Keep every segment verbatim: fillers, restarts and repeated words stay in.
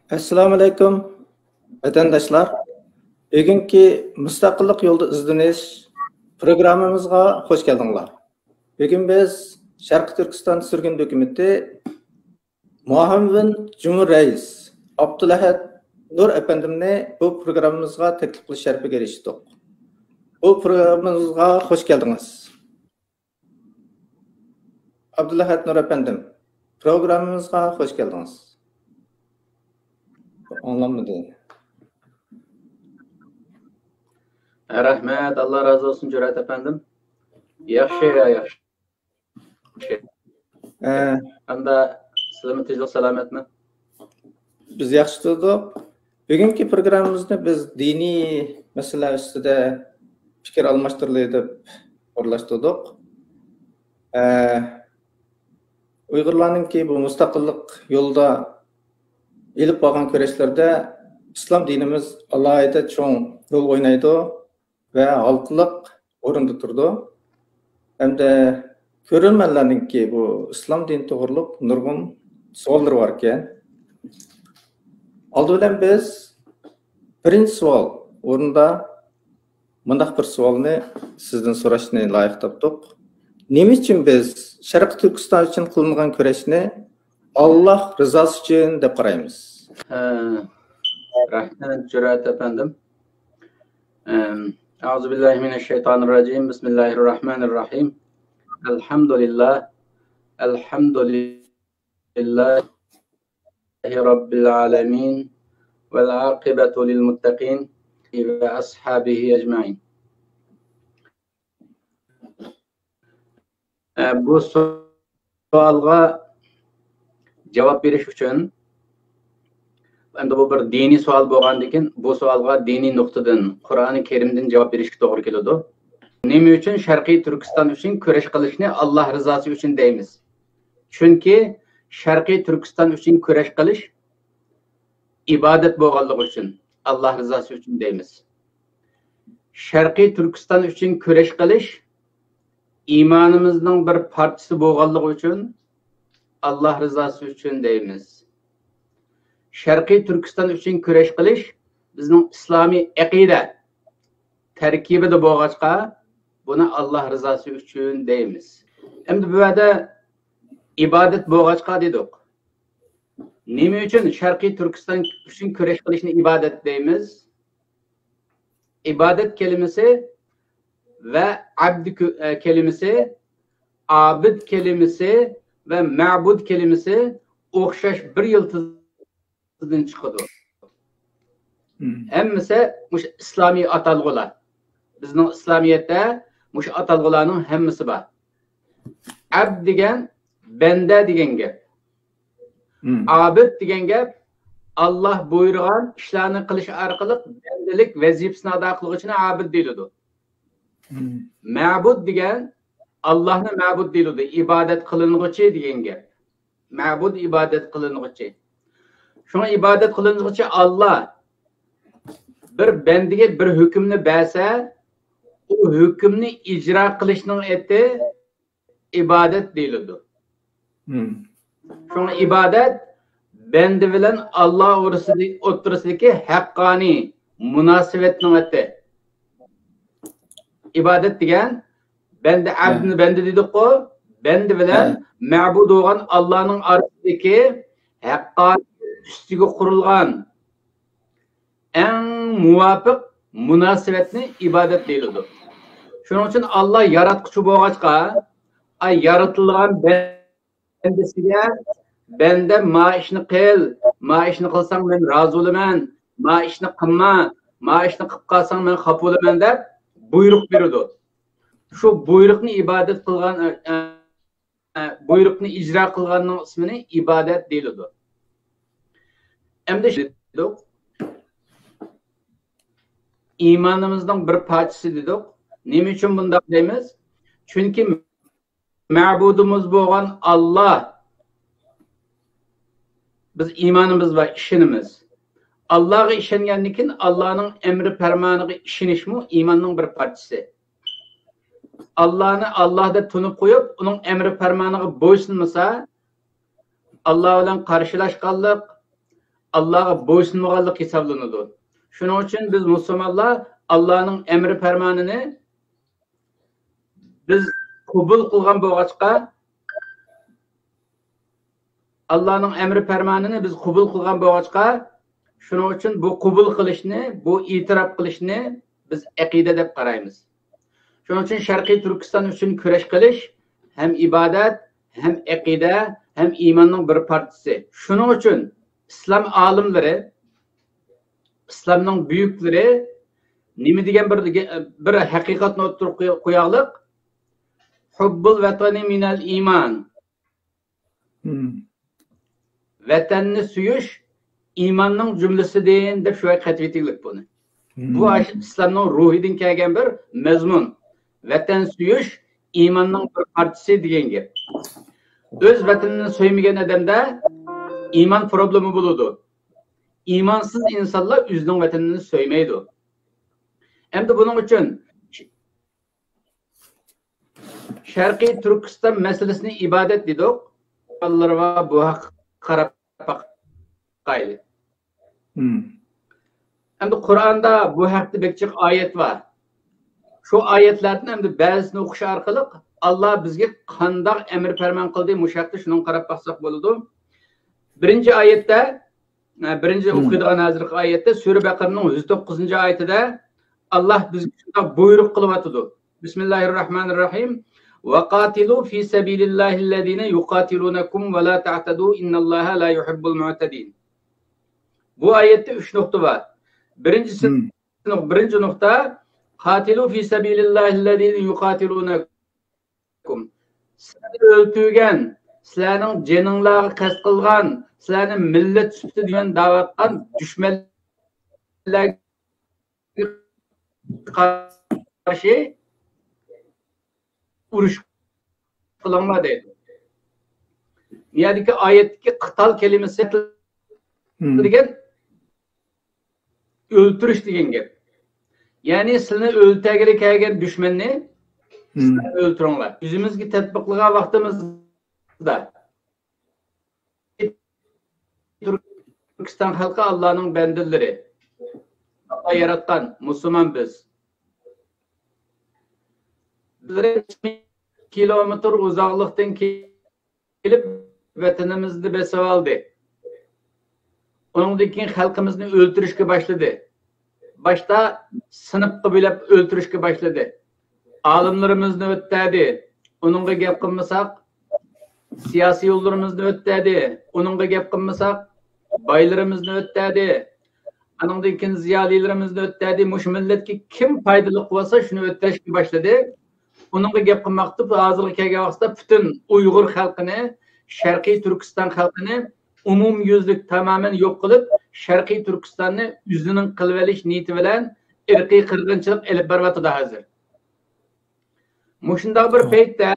ئەسسالامۇئەلەيكۇم، ۋەتەنداشلار. بۈگۈنكى مۇستەقىللىق يولىدا ئىزدىنىش پروگراممىمىزغا خۇش كەلدىڭلار. بۈگۈن بىز شەرقىي تۈركىستان سۈرگۈن ھۆكۈمىتى مۇئاۋىن جۇمھۇر رەئىس ئابدۇلئەھەد نۇر ئەپەندىمنى بۇ پروگراممىمىزغا تەكلىپ قىلىش شەرىپىگە ئېرىشتۇق. بۇ پروگراممىمىزغا خۇش كەلدىڭىز. ئابدۇلئەھەد نۇر ئەپەندىم، پروگراممىمىزغا خۇش كەلدىڭىز. ئاڭلانمىدى. رەھمەت، ئاللا رازى بولسۇن، جۈرئەت ئەپەندىم. ياخشى، ياخشى. ئە، ئەمدى سىلەرمۇ تىنچلىق، سالامەتمۇ؟ بىز ياخشى تۇردۇق. بۈگۈنكى پروگراممىمىزنى بىز دىنىي مەسىلە ئۈستىدە پىكىر ئالماشتۇرىلى دەپ ئورۇنلاشتۇردۇق. ئە، ئۇيغۇرلارنىڭكى بۇ مۇستەقىللىق يولىدا ئېلىپ بارغان كۈرەشلىرىدە ئىسلام دىنىمىز ئالاھىدە چوڭ رول ئوينايدۇ ۋە ھالقىلىق ئورۇندا تۇرىدۇ. ھەمدە كۆرۈرمەنلەرنىڭكى بۇ ئىسلام دىنى توغرۇلۇق نۇرغۇن سوئاللىرى بار ئىكەن. ئالدى بىلەن بىز بىرىنچى سوئال ئورنىدا مۇنداق بىر سوئالنى سىزدىن سوراشنى لايىق تاپتۇق. نېمە ئۈچۈن بىز شەرقىي تۈركىستان ئۈچۈن قىلىنغان كۈرەشنى ئاللاھ رىزاسى ئۈچۈن دەپ قارايمىز؟ ھە، رەھمەت، جۈرئەت ئەپەندىم. ئەم، أعوذ بالله من الشيطان الرجيم. بسم الله الرحمن الرحيم. الحمد لله. الحمد لله رب العالمين. والعاقبة للمتقين. وأصحابه أجمعين. ئە، بۇ سوئالغا جاۋاب بېرىش ئۈچۈن، ئەمدى بۇ بىر دىنىي سوئال بولغاندىكىن، بۇ سوئالغا دىنىي نۇقتىدىن، قۇرئانى كەرىمدىن جاۋاب بېرىشكە توغرا كېلىدۇ. نېمە ئۈچۈن شەرقىي تۈركىستان ئۈچۈن كۈرەش قىلىشنى ئاللاھ رىزاسى ئۈچۈن دەيمىز؟ چۈنكى شەرقىي تۈركىستان ئۈچۈن كۈرەش قىلىش ئىبادەت بولغانلىقى ئۈچۈن، ئاللاھ رىزاسى ئۈچۈن دەيمىز. شەرقىي تۈركىستان ئۈچۈن كۈرەش قىلىش ئىمانىمىزنىڭ بىر پارچىسى بولغانلىقى ئۈچۈن، ئاللاھ رىزاسى ئۈچۈن دەيمىز. شەرقىي تۈركىستان ئۈچۈن كۈرەش قىلىش بىزنىڭ ئىسلامىي ئەقىدە تەركىبىدە بولغاچقا، بۇنى ئاللاھ رىزاسى ئۈچۈن دەيمىز. ئەمدى بۇ يەردە ئىبادەت بولغاچقا دېدۇق. نېمە ئۈچۈن شەرقىي تۈركىستان ئۈچۈن كۈرەش قىلىشنى ئىبادەت دەيمىز؟ ئىبادەت كەلىمىسى ۋە ئەبد كۆ-، ئە، كەلىمىسى، ئابىد كەلىمىسى ۋە مەبۇد كەلىمىسى ئوخشاش بىر يىلتىزدىن چىقىدۇ. مم. ھەممىسى مۇشۇ ئىسلامىي ئاتالغۇلار. بىزنىڭ ئىسلامىيەتتە مۇشۇ ئاتالغۇلارنىڭ ھەممىسى بار. ئەبد دېگەن بەندە دېگەن گەپ. مم. ئابىد دېگەن گەپ ئاللاھ بۇيرۇغان ئىشلارنى قىلىش ئارقىلىق بەندىلىك ۋەزىپىسىنى ئادا قىلغۇچىنى ئابىد دېيىلىدۇ. مم. مەبۇد دېگەن ئاللاھنى مەبۇد دېيىلىدۇ، ئىبادەت قىلىنغۇچى دېگەن گەپ. مەبۇد ئىبادەت قىلىنغۇچى. شۇڭا ئىبادەت قىلىنغۇچى ئاللاھ بىر بەندىگە بىر ھۆكۈمنى بەرسە، ئۇ ھۆكۈمنى ئىجرا قىلىشنىڭ ئېتى ئىبادەت دېيىلىدۇ. مم. شۇڭا ئىبادەت بەندە بىلەن ئاللاھ ئورىسىدى-، ئوتتۇرىسىدىكى ھەققانىي مۇناسىۋەتنىڭ ئېتى. ئىبادەت دېگەن بەندە، ھە. ئەبدىنى بەندە دېدۇققۇ، بەندە بىلەن، ھە. مەبۇد بولغان ئاللاھنىڭ ئارىسىدىكى ھەققانىي ئۈستىگە قۇرۇلغان ئەڭ مۇۋاپىق مۇناسىۋەتنى ئىبادەت دېيىلىدۇ. شۇنىڭ ئۈچۈن ئاللاھ ياراتقۇچى بولغاچقا، ئاي يارىتىلغان بەندىسىگە، بەندە ما ئىشنى قىل، ما ئىشنى قىلساڭ مەن رازى بولىمەن، ما ئىشنى قىلما، ما ئىشنى قىلىپ قالساڭ مەن خاپا بولىمەن دەپ بۇيرۇق بېرىدۇ. شۇ بۇيرۇقنى ئىبادەت قىلغان، ئە، ئە، بۇيرۇقنى ئىجرا قىلغاننىڭ ئىسمىنى ئىبادەت دېيىلىدۇ. ئەمدى شۇ دېدۇق. ئىمانىمىزنىڭ بىر پارچىسى دېدۇق. نېمە ئۈچۈن بۇنداق دەيمىز؟ چۈنكى مەبۇدىمىز بولغان ئاللاھ، بىز ئىمانىمىز بار، ئىشىنىمىز. ئاللاھقا ئىشەنگەندىن كېيىن ئاللاھنىڭ ئەمرى پەرمانىغا ئىشىنىشمۇ ئىماننىڭ بىر پارچىسى. ئاللاھنى ئاللاھ دەپ تونۇپ قويۇپ، ئۇنىڭ ئەمرى پەرمانىغا بويسۇنمىسا، ئاللاھ بىلەن قارشىلاشقانلىق، ئاللاغا بويسۇنمىغانلىق ھېسابلىنىدۇ. شۇنىڭ ئۈچۈن بىز مۇسۇلمانلار ئاللانىڭ ئەمرى پەرمانىنى بىز قوبۇل قىلغان بولغاچقا، ئاللانىڭ ئەمرى پەرمانىنى بىز قوبۇل قىلغان بولغاچقا، شۇنىڭ ئۈچۈن بۇ قوبۇل قىلىشنى، بۇ ئېتىراپ قىلىشنى بىز ئەقىدە دەپ قارايمىز. شۇنىڭ ئۈچۈن شەرقىي تۈركىستان ئۈچۈن كۈرەش قىلىش ھەم ئىبادەت، ھەم ئەقىدە، ھەم ئىماننىڭ بىر پارچىسى. شۇنىڭ ئۈچۈن ئىسلام ئالىملىرى، ئىسلامنىڭ بۈيۈكلىرى نېمە دېگەن بىر، بىر ھەقىقەتنى ئوتتۇرىغا قوياقلىق؟ ھۇببۇل ۋەتەنى مىنەل ئىمان. ۋەتەننى سۆيۈش ئىماننىڭ جۈملىسىدىن دەپ شۇ يەرگە قېتىۋېتىگلىك بۇنى. بۇ ئاشۇ ئىسلامنىڭ روھىدىن كەلگەن بىر مەزمۇن. ۋەتەن سۆيۈش ئىماننىڭ بىر پارچىسى دېگەن گەپ. ئۆز ۋەتىنىنى سۆيمىگەن ئادەمدە ئىمان پروبلېما بولىدۇ. ئىمانسىز ئىنسانلار ئۆزىنىڭ ۋەتىنىنى سۆيمەيدۇ. ئەمدى بۇنىڭ ئۈچۈن شەرقىي تۈركىستان مەسىلىسىنى ئىبادەت دېدۇق. بالىلىرىغا بۇ ھەققە قاراپ باقايلى. ئەمدى قۇرئاندا بۇ ھەقتە بەك جىق ئايەت بار. شۇ ئايەتلەردىن ئەمدى بەزىسىنى ئوقۇش ئارقىلىق ئاللا بىزگە قانداق ئەمر پەرمان قىلدى، مۇشۇ ھەقتە شۇنىڭغا قاراپ باقساق بولىدۇ. بىرىنچى ئايەتتە، بىرىنچى ئوقۇيدىغان ھازىرقى ئايەتتە، سۈرە بەقەرىنىڭ يۈز توققۇزىنچى ئايىتىدە ئاللا بىزگە شۇنداق بۇيرۇق قىلىۋاتىدۇ. بىسمىللاھىررەھمانىررەھىم. وقاتلوا في سبيل الله الذين يقاتلونكم ولا تعتدوا إن الله لا يحب المعتدين. بۇ ئايەتتە ئۈچ نۇقتا بار. بىرىنچىسى، بىرىنچى نۇقتا، قاتلوا في سبيل الله الذين يقاتلونكم. سىلەرنى ئۆلتۈرگەن، سىلەرنىڭ جېنىڭلارغا قەست قىلغان، سىلەرنى مىللەت سۈپىتىدە دەۋاتقان دۈشمەنلەرگە قارشى ئۇرۇش قىلىڭلار دەيدۇ. بۇ يەردىكى ئايەتتىكى قىتال كەلىمىسى دېگەن ئۆلتۈرۈش دېگەن گەپ. يەنى سىلەرنى ئۆلتۈرگىلى كەلگەن دۈشمەننى سىلەر ئۆلتۈرۈڭلار. ئۆزىمىزگە تەتبىقلىغان ۋاقتىمىزدا تۈركىستان خەلقى ئاللانىڭ بەندىلىرى. ئاللا ياراتقان، مۇسۇلمان بىز. بىر كىلومېتىر ئۇزاقلىقتىن كېلىپ ۋەتىنىمىزنى بېسىۋالدى. ئۇنىڭدىن كېيىن خەلقىمىزنى ئۆلتۈرۈشكە باشلىدى. باشتا سىنىپقا بۆلۈپ ئۆلتۈرۈشكە باشلىدى. ئالىملىرىمىزنى ئۆلتۈردى. ئۇنىڭغا گەپ قىلمىساق، سىياسىيونلىرىمىزنى ئۆلتۈردى. ئۇنىڭغا گەپ قىلمىساق، بايلىرىمىزنى ئۆلتۈردى. ئانىڭدىن كېيىن زىيالىيلىرىمىزنى ئۆلتۈردى. مۇشۇ مىللەتكە كىم پايدىلىق بولسا، شۇنى ئۆلتۈرۈشكە باشلىدى. ئۇنىڭغا گەپ قىلماقتا، ھازىرغا كەلگەن ۋاقىتتا پۈتۈن ئۇيغۇر خەلقىنى، شەرقىي تۈركىستان خەلقىنى ئومۇميۈزلۈك تامامەن يوق قىلىپ، شەرقىي تۈركىستاننى ئۆزىنىڭ قىلىۋېلىش نىيىتى بىلەن ئىرقىي قىرغىنچىلىق ئېلىپ بېرىۋاتىدۇ ھازىر. مۇشۇنداق بىر پەيتتە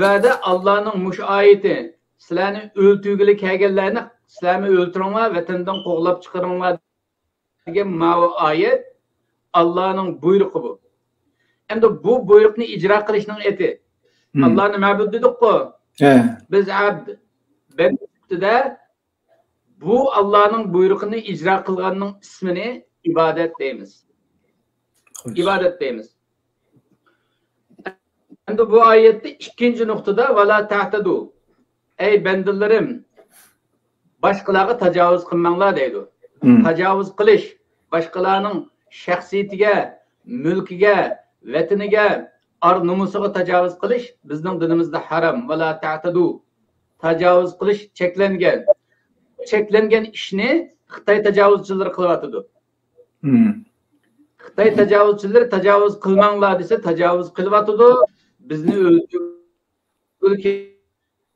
ۋەدە ئاللانىڭ مۇشۇ ئايىتى، سىلەرنى ئۆلتۈرگىلى كەلگەنلەرنى سىلەرمۇ ئۆلتۈرۈڭلار، ۋەتەندىن قوغلاپ چىقىرىڭلار دېگەن ماۋۇ ئايەت ئاللانىڭ بۇيرۇقى بۇ. ئەمدى بۇ بۇيرۇقنى ئىجرا قىلىشنىڭ ئېتى. ئاللانى مەبۇد دېدۇققۇ. بىز ئەبد، بەندە سۈپىتىدە بۇ ئاللانىڭ بۇيرۇقىنى ئىجرا قىلغاننىڭ ئىسمىنى ئىبادەت دەيمىز. ئىبادەت دەيمىز. ئەمدى بۇ ئايەتتە ئىككىنچى نۇقتىدا، ۋەلا تەتەدۇ. ئەي بەندىلىرىم، باشقىلارغا تاجاۋۇز قىلماڭلار دەيدۇ. تاجاۋۇز قىلىش، باشقىلارنىڭ شەخسىيىتىگە، مۈلكىگە، ۋەتىنىگە، ئار نومۇسىغا تاجاۋۇز قىلىش بىزنىڭ دىنىمىزدا ھارام. ۋەلا تەتەدۇ. تاجاۋۇز قىلىش چەكلەنگەن. چەكلەنگەن ئىشنى خىتاي تاجاۋۇزچىلىرى قىلىۋاتىدۇ. خىتاي تاجاۋۇزچىلىرى تاجاۋۇز قىلماڭلار دېسە، تاجاۋۇز قىلىۋاتىدۇ. بىزنى ئۆلتۈرگىلى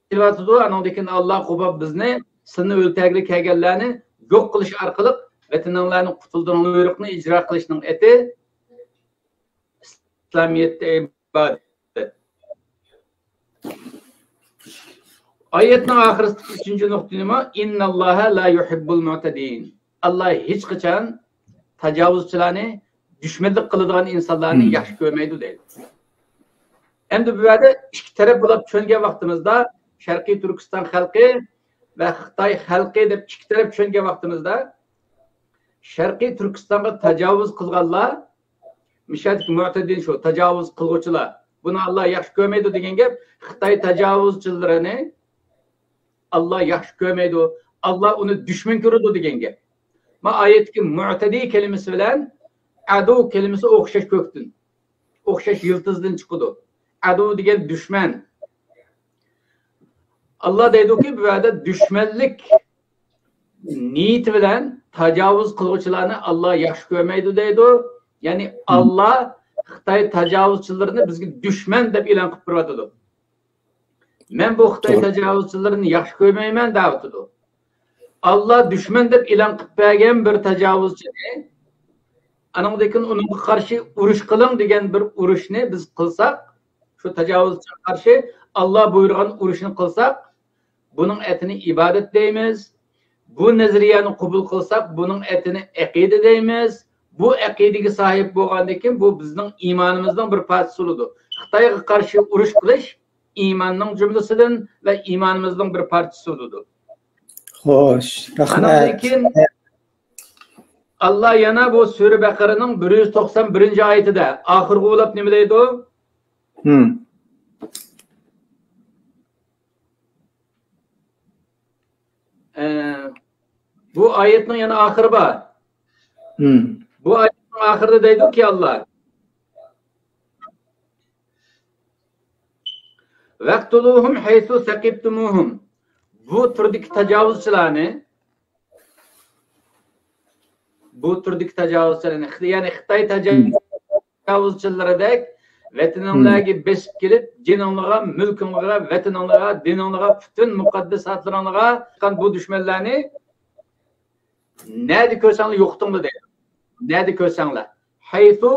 كېلىۋاتىدۇ. ئانىڭدىن كېيىن ئاللا قوپاپ بىزنى، سىلىنى ئۆلتۈرگىلى كەلگەنلەرنى يوق قىلىش ئارقىلىق ۋەتىنىڭلارنى قۇتۇلدۇرۇڭ بۇيرۇقنى ئىجرا قىلىشنىڭ ئېتى ئىسلامىيەتتە ئىبادەت. ئايەتنىڭ ئاخىرىسىدىكى ئۈچىنچى نۇقتىنىمۇ، ئىنناللاھە لا يۇھىببۇل مۇئتەدىن. ئاللا ھېچقاچان تاجاۋۇزچىلارنى، دۈشمەنلىك قىلىدىغان ئىنسانلارنى ياخشى كۆرمەيدۇ دەيدۇ. ئەمدى بۇ يەردە ئىككى تەرەپ بولۇپ چۈشەنگەن ۋاقتىمىزدا، شەرقىي تۈركىستان خەلقى ۋە خىتاي خەلقى دەپ ئىككى تەرەپ چۈشەنگەن ۋاقتىمىزدا، شەرقىي تۈركىستانغا تاجاۋۇز قىلغانلار، مىشەدىكى مۇئتەدىن شۇ، تاجاۋۇز قىلغۇچىلار. بۇنى ئاللا ياخشى كۆرمەيدۇ دېگەن گەپ، خىتاي تاجاۋۇزچىلىرىنى ئاللا ياخشى كۆرمەيدۇ، ئاللا ئۇنى دۈشمەن كۆرىدۇ دېگەن گەپ. ما ئايەتتىكى مۇئتەدى كەلىمىسى بىلەن ئەدۇ كەلىمىسى ئوخشاش كۆكتىن، ئوخشاش يىلتىزدىن چىقىدۇ. ئەدۇ دېگەن دۈشمەن. ئاللا دەيدۇكى، بۇ يەردە دۈشمەنلىك نىيىتى بىلەن تاجاۋۇز قىلغۇچىلارنى ئاللا ياخشى كۆرمەيدۇ دەيدۇ. يەنى ئاللا خىتاي تاجاۋۇزچىلىرىنى بىزگە دۈشمەن دەپ ئېلان قىلىپ بېرىۋاتىدۇ. مەن بۇ خىتاي توغرا. تاجاۋۇزچىلىرىنى ياخشى كۆرمەيمەن دەۋاتىدۇ. ئاللا دۈشمەن دەپ ئېلان قىلىپ بەرگەن بىر تاجاۋۇزچىنى، ئانىڭدىن كېيىن ئۇنىڭغا قارشى ئۇرۇش قىلىڭ دېگەن بىر ئۇرۇشنى بىز قىلساق، شۇ تاجاۋۇزچىغا قارشى ئاللا بۇيرۇغان ئۇرۇشنى قىلساق، بۇنىڭ ئېتىنى ئىبادەت دەيمىز. بۇ نەزەرىيەنى قوبۇل قىلساق، بۇنىڭ ئېتىنى ئەقىدە دەيمىز. بۇ ئەقىدىگە ساھىب بولغاندىن كېيىن، بۇ بىزنىڭ ئىمانىمىزنىڭ بىر پارچىسى بولىدۇ. خىتايغا قارشى ئۇرۇش قىلىش ئىماننىڭ جۈملىسىدىن ۋە ئىمانىمىزنىڭ بىر پارچىسى بولىدۇ. خوش، ئانىڭدىن رەھمەت. كېيىن ئاللا يەنە بۇ سۈرە بەقەرىنىڭ بىر يۈز توقسان بىرىنچى ئايىتىدە ئاخىرغا بولاپ نېمە دەيدۇ؟ ھىم. ئە، بۇ ئايەتنىڭ يەنە ئاخىرى بار. ھىم. بۇ ئايەتنىڭ ئاخىرىدا دەيدۇكى ئاللا، «ۋەقتۇلۇھۇم ھەيسۇ سەقىپتۇمۇھۇم.» بۇ تۈردىكى تاجاۋۇزچىلارنى، بۇ تۈردىكى تاجاۋۇزچىلارنى، خىتاي، يەنى خىتاي تاجاۋۇزچىلىرىدەك ۋەتىنىڭلارغا بېسىپ كېلىپ، جېنىڭلارغا، مۈلكۈڭلارغا، ۋەتىنىڭلارغا، دىنىڭلارغا، پۈتۈن مۇقەددەساتلىرىڭلارغا چىققان بۇ دۈشمەنلەرنى نەدە كۆرسەڭلار يوقىتىڭلار دەيدۇ. نەدە كۆرسەڭلار. ھەيسۇ،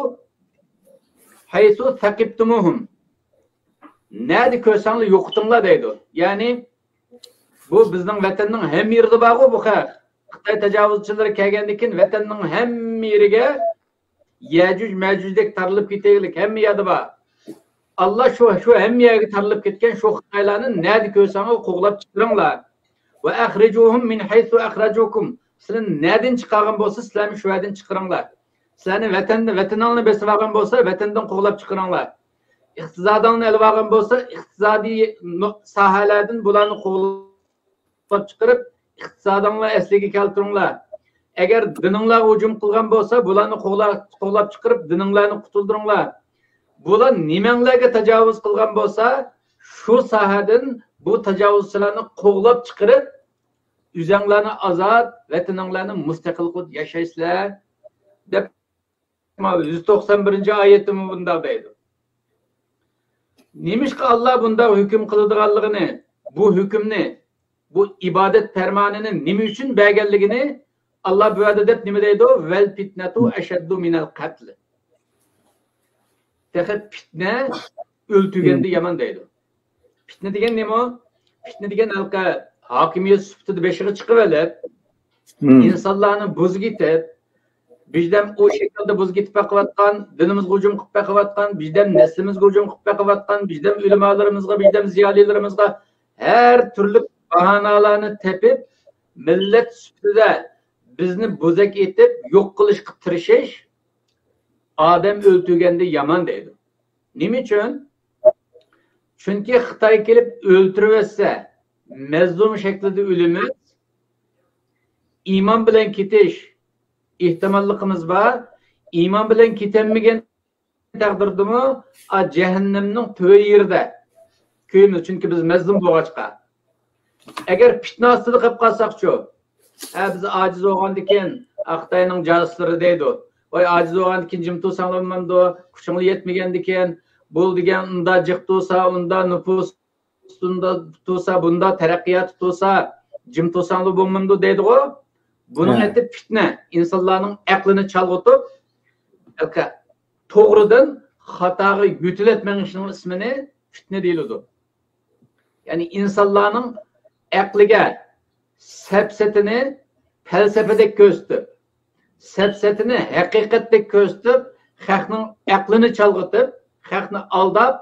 ھەيسۇ سەقىپتۇمۇھۇم. نەدە كۆرسەڭلار يوقىتىڭلار دەيدۇ. يەنى بۇ بىزنىڭ ۋەتەننىڭ ھەممە يېرىدە بارغۇ بۇ خەق. خىتاي تاجاۋۇزچىلىرى كەلگەندىن كېيىن ۋەتەننىڭ ھەممە يېرىگە يەجۈج مەجۈجدەك تارىلىپ كېتەيلىك، ھەممە يەردە بار. ئاللا شۇ، شۇ ھەممە يەرگە تارىلىپ كەتكەن شۇ خىتايلارنى نەدە كۆرسەڭلار قوغلاپ چىقىرىڭلار. ۋە ئەخرىجۇھۇم مىن ھەيسۇ ئەخرەجۇكۇم. سىلەرنى نەدىن چىقارغان بولسا، سىلەرنى شۇ يەردىن چىقىرىڭلار. سىلەرنى ۋەتەندىن، ۋەتىنىڭلارنى بېسىۋالغان بولسا، ۋەتەندىن قوغلاپ چىقىرىڭلار. ئىقتىسادىڭلارنى ئېلىۋالغان بولسا، ئىقتىسادىي نۇ-، ساھەلەردىن بۇلارنى قوغلاپ چىقىرىپ، ئىقتىسادىڭلارنى ئەسلىگە كەلتۈرۈڭلار. ئەگەر دىنىڭلارغا ھۇجۇم قىلغان بولسا، بۇلارنى قوغلا-، قوغلاپ چىقىرىپ، دىنىڭلارنى قۇتۇلدۇرۇڭلار. بۇلار نېمەڭلارگە تاجاۋۇز قىلغان بولسا، شۇ ساھەدىن بۇ تاجاۋۇزچىلارنى قوغلاپ چىقىرىپ، ئۆزەڭلارنى ئازاد، ۋەتىنىڭلارنى مۇستەقىل قىلىپ ياشايسىلەر، دەپ، يۈز توقسان بىرىنچى ئايەتتىمۇ بۇنداق دەيدۇ. نېمىشقا ئاللا بۇنداق ھۆكۈم قىلىدىغانلىقىنى، بۇ ھۆكۈمنى، بۇ ئىبادەت پەرمانىنى نېمە ئۈچۈن بەرگەنلىكىنى ئاللا بۇ يەردە دەپ نېمە دەيدۇ؟ ۋەل پىتنەتۇ ئەشەددۇ مىنەل قەتل. تېخى پىتنە ئۆلتۈرگەندە يامان دەيدۇ. پىتنە دېگەن نېمە؟ پىتنە دېگەن ھېلىقى ھاكىمىيەت سۈپىتىدە بېشىغا چىقىۋېلىپ، ئىنسانلارنى بۇزۇپ كېتىپ، بىردەم ئۇ شەكىلدە بۇزۇپ كېتىپ بېقىۋاتقان، دىنىمىزغا ھۇجۇم قىلىپ بېقىۋاتقان، بىردەم نەسلىمىزگە ھۇجۇم قىلىپ بېقىۋاتقان، بىردەم ئۆلىمالىرىمىزغا، بىردەم زىيالىيلىرىمىزغا ھەر تۈرلۈك باھانىلارنى تېپىپ، مىللەت سۈپىتىدە بىزنى بوزەك ئېتىپ، يوق قىلىشقا تىرىشىش ئادەم ئۆلتۈرگەندە يامان دەيدۇ. نېمە ئۈچۈن؟ چۈنكى خىتاي كېلىپ ئۆلتۈرۈۋەتسە، مەزلۇم شەكلىدە ئۆلىمىز، ئىمان بىلەن كېتىش ئېھتىماللىقىمىز بار. ئىمان بىلەن كېتەلمىگەن تەقدىردىمۇ، ئا، جەھەننەمنىڭ تۆۋەن يېرىدە كۆيىمىز، چۈنكى بىز مەزلۇم بولغاچقا. ئەگەر پىتنە ئاستىدا قېلىپ قالساقچۇ؟ ھە، بىز ئاجىز بولغاندىكىن، خىتاينىڭ جاسۇسلىرى دەيدۇ. ۋاي، ئاجىز بولغاندىكىن جىم تۇرساڭلار بولمامدۇ؟ كۈچۈڭلار يەتمىگەندىكىن، بۇ دېگەن ئۇندا جىق تۇرسا، ئۇندا نوپۇس ئۇندا تۇرسا، بۇندا تەرەققىيات تۇرسا، جىم تۇرساڭلار بولمامدۇ دەيدىغۇ. بۇنىڭ ھە. ئەتى پىتنە، ئىنسانلارنىڭ ئەقلىنى چالغۇتۇپ، ئەلقە-، توغرىدىن خاتاغا يۆتىلىپ مېڭىشنىڭ ئىسمىنى پىتنە دېيىلىدۇ. يەنى ئىنسانلارنىڭ ئەقلىگە سەپسەتىنى پەلسەپىدەك كۆرسىتىپ، سەپسەتىنى ھەقىقەتتەك كۆرسىتىپ، خەقنىڭ ئەقلىنى چالغىتىپ، خەقنى ئالداپ،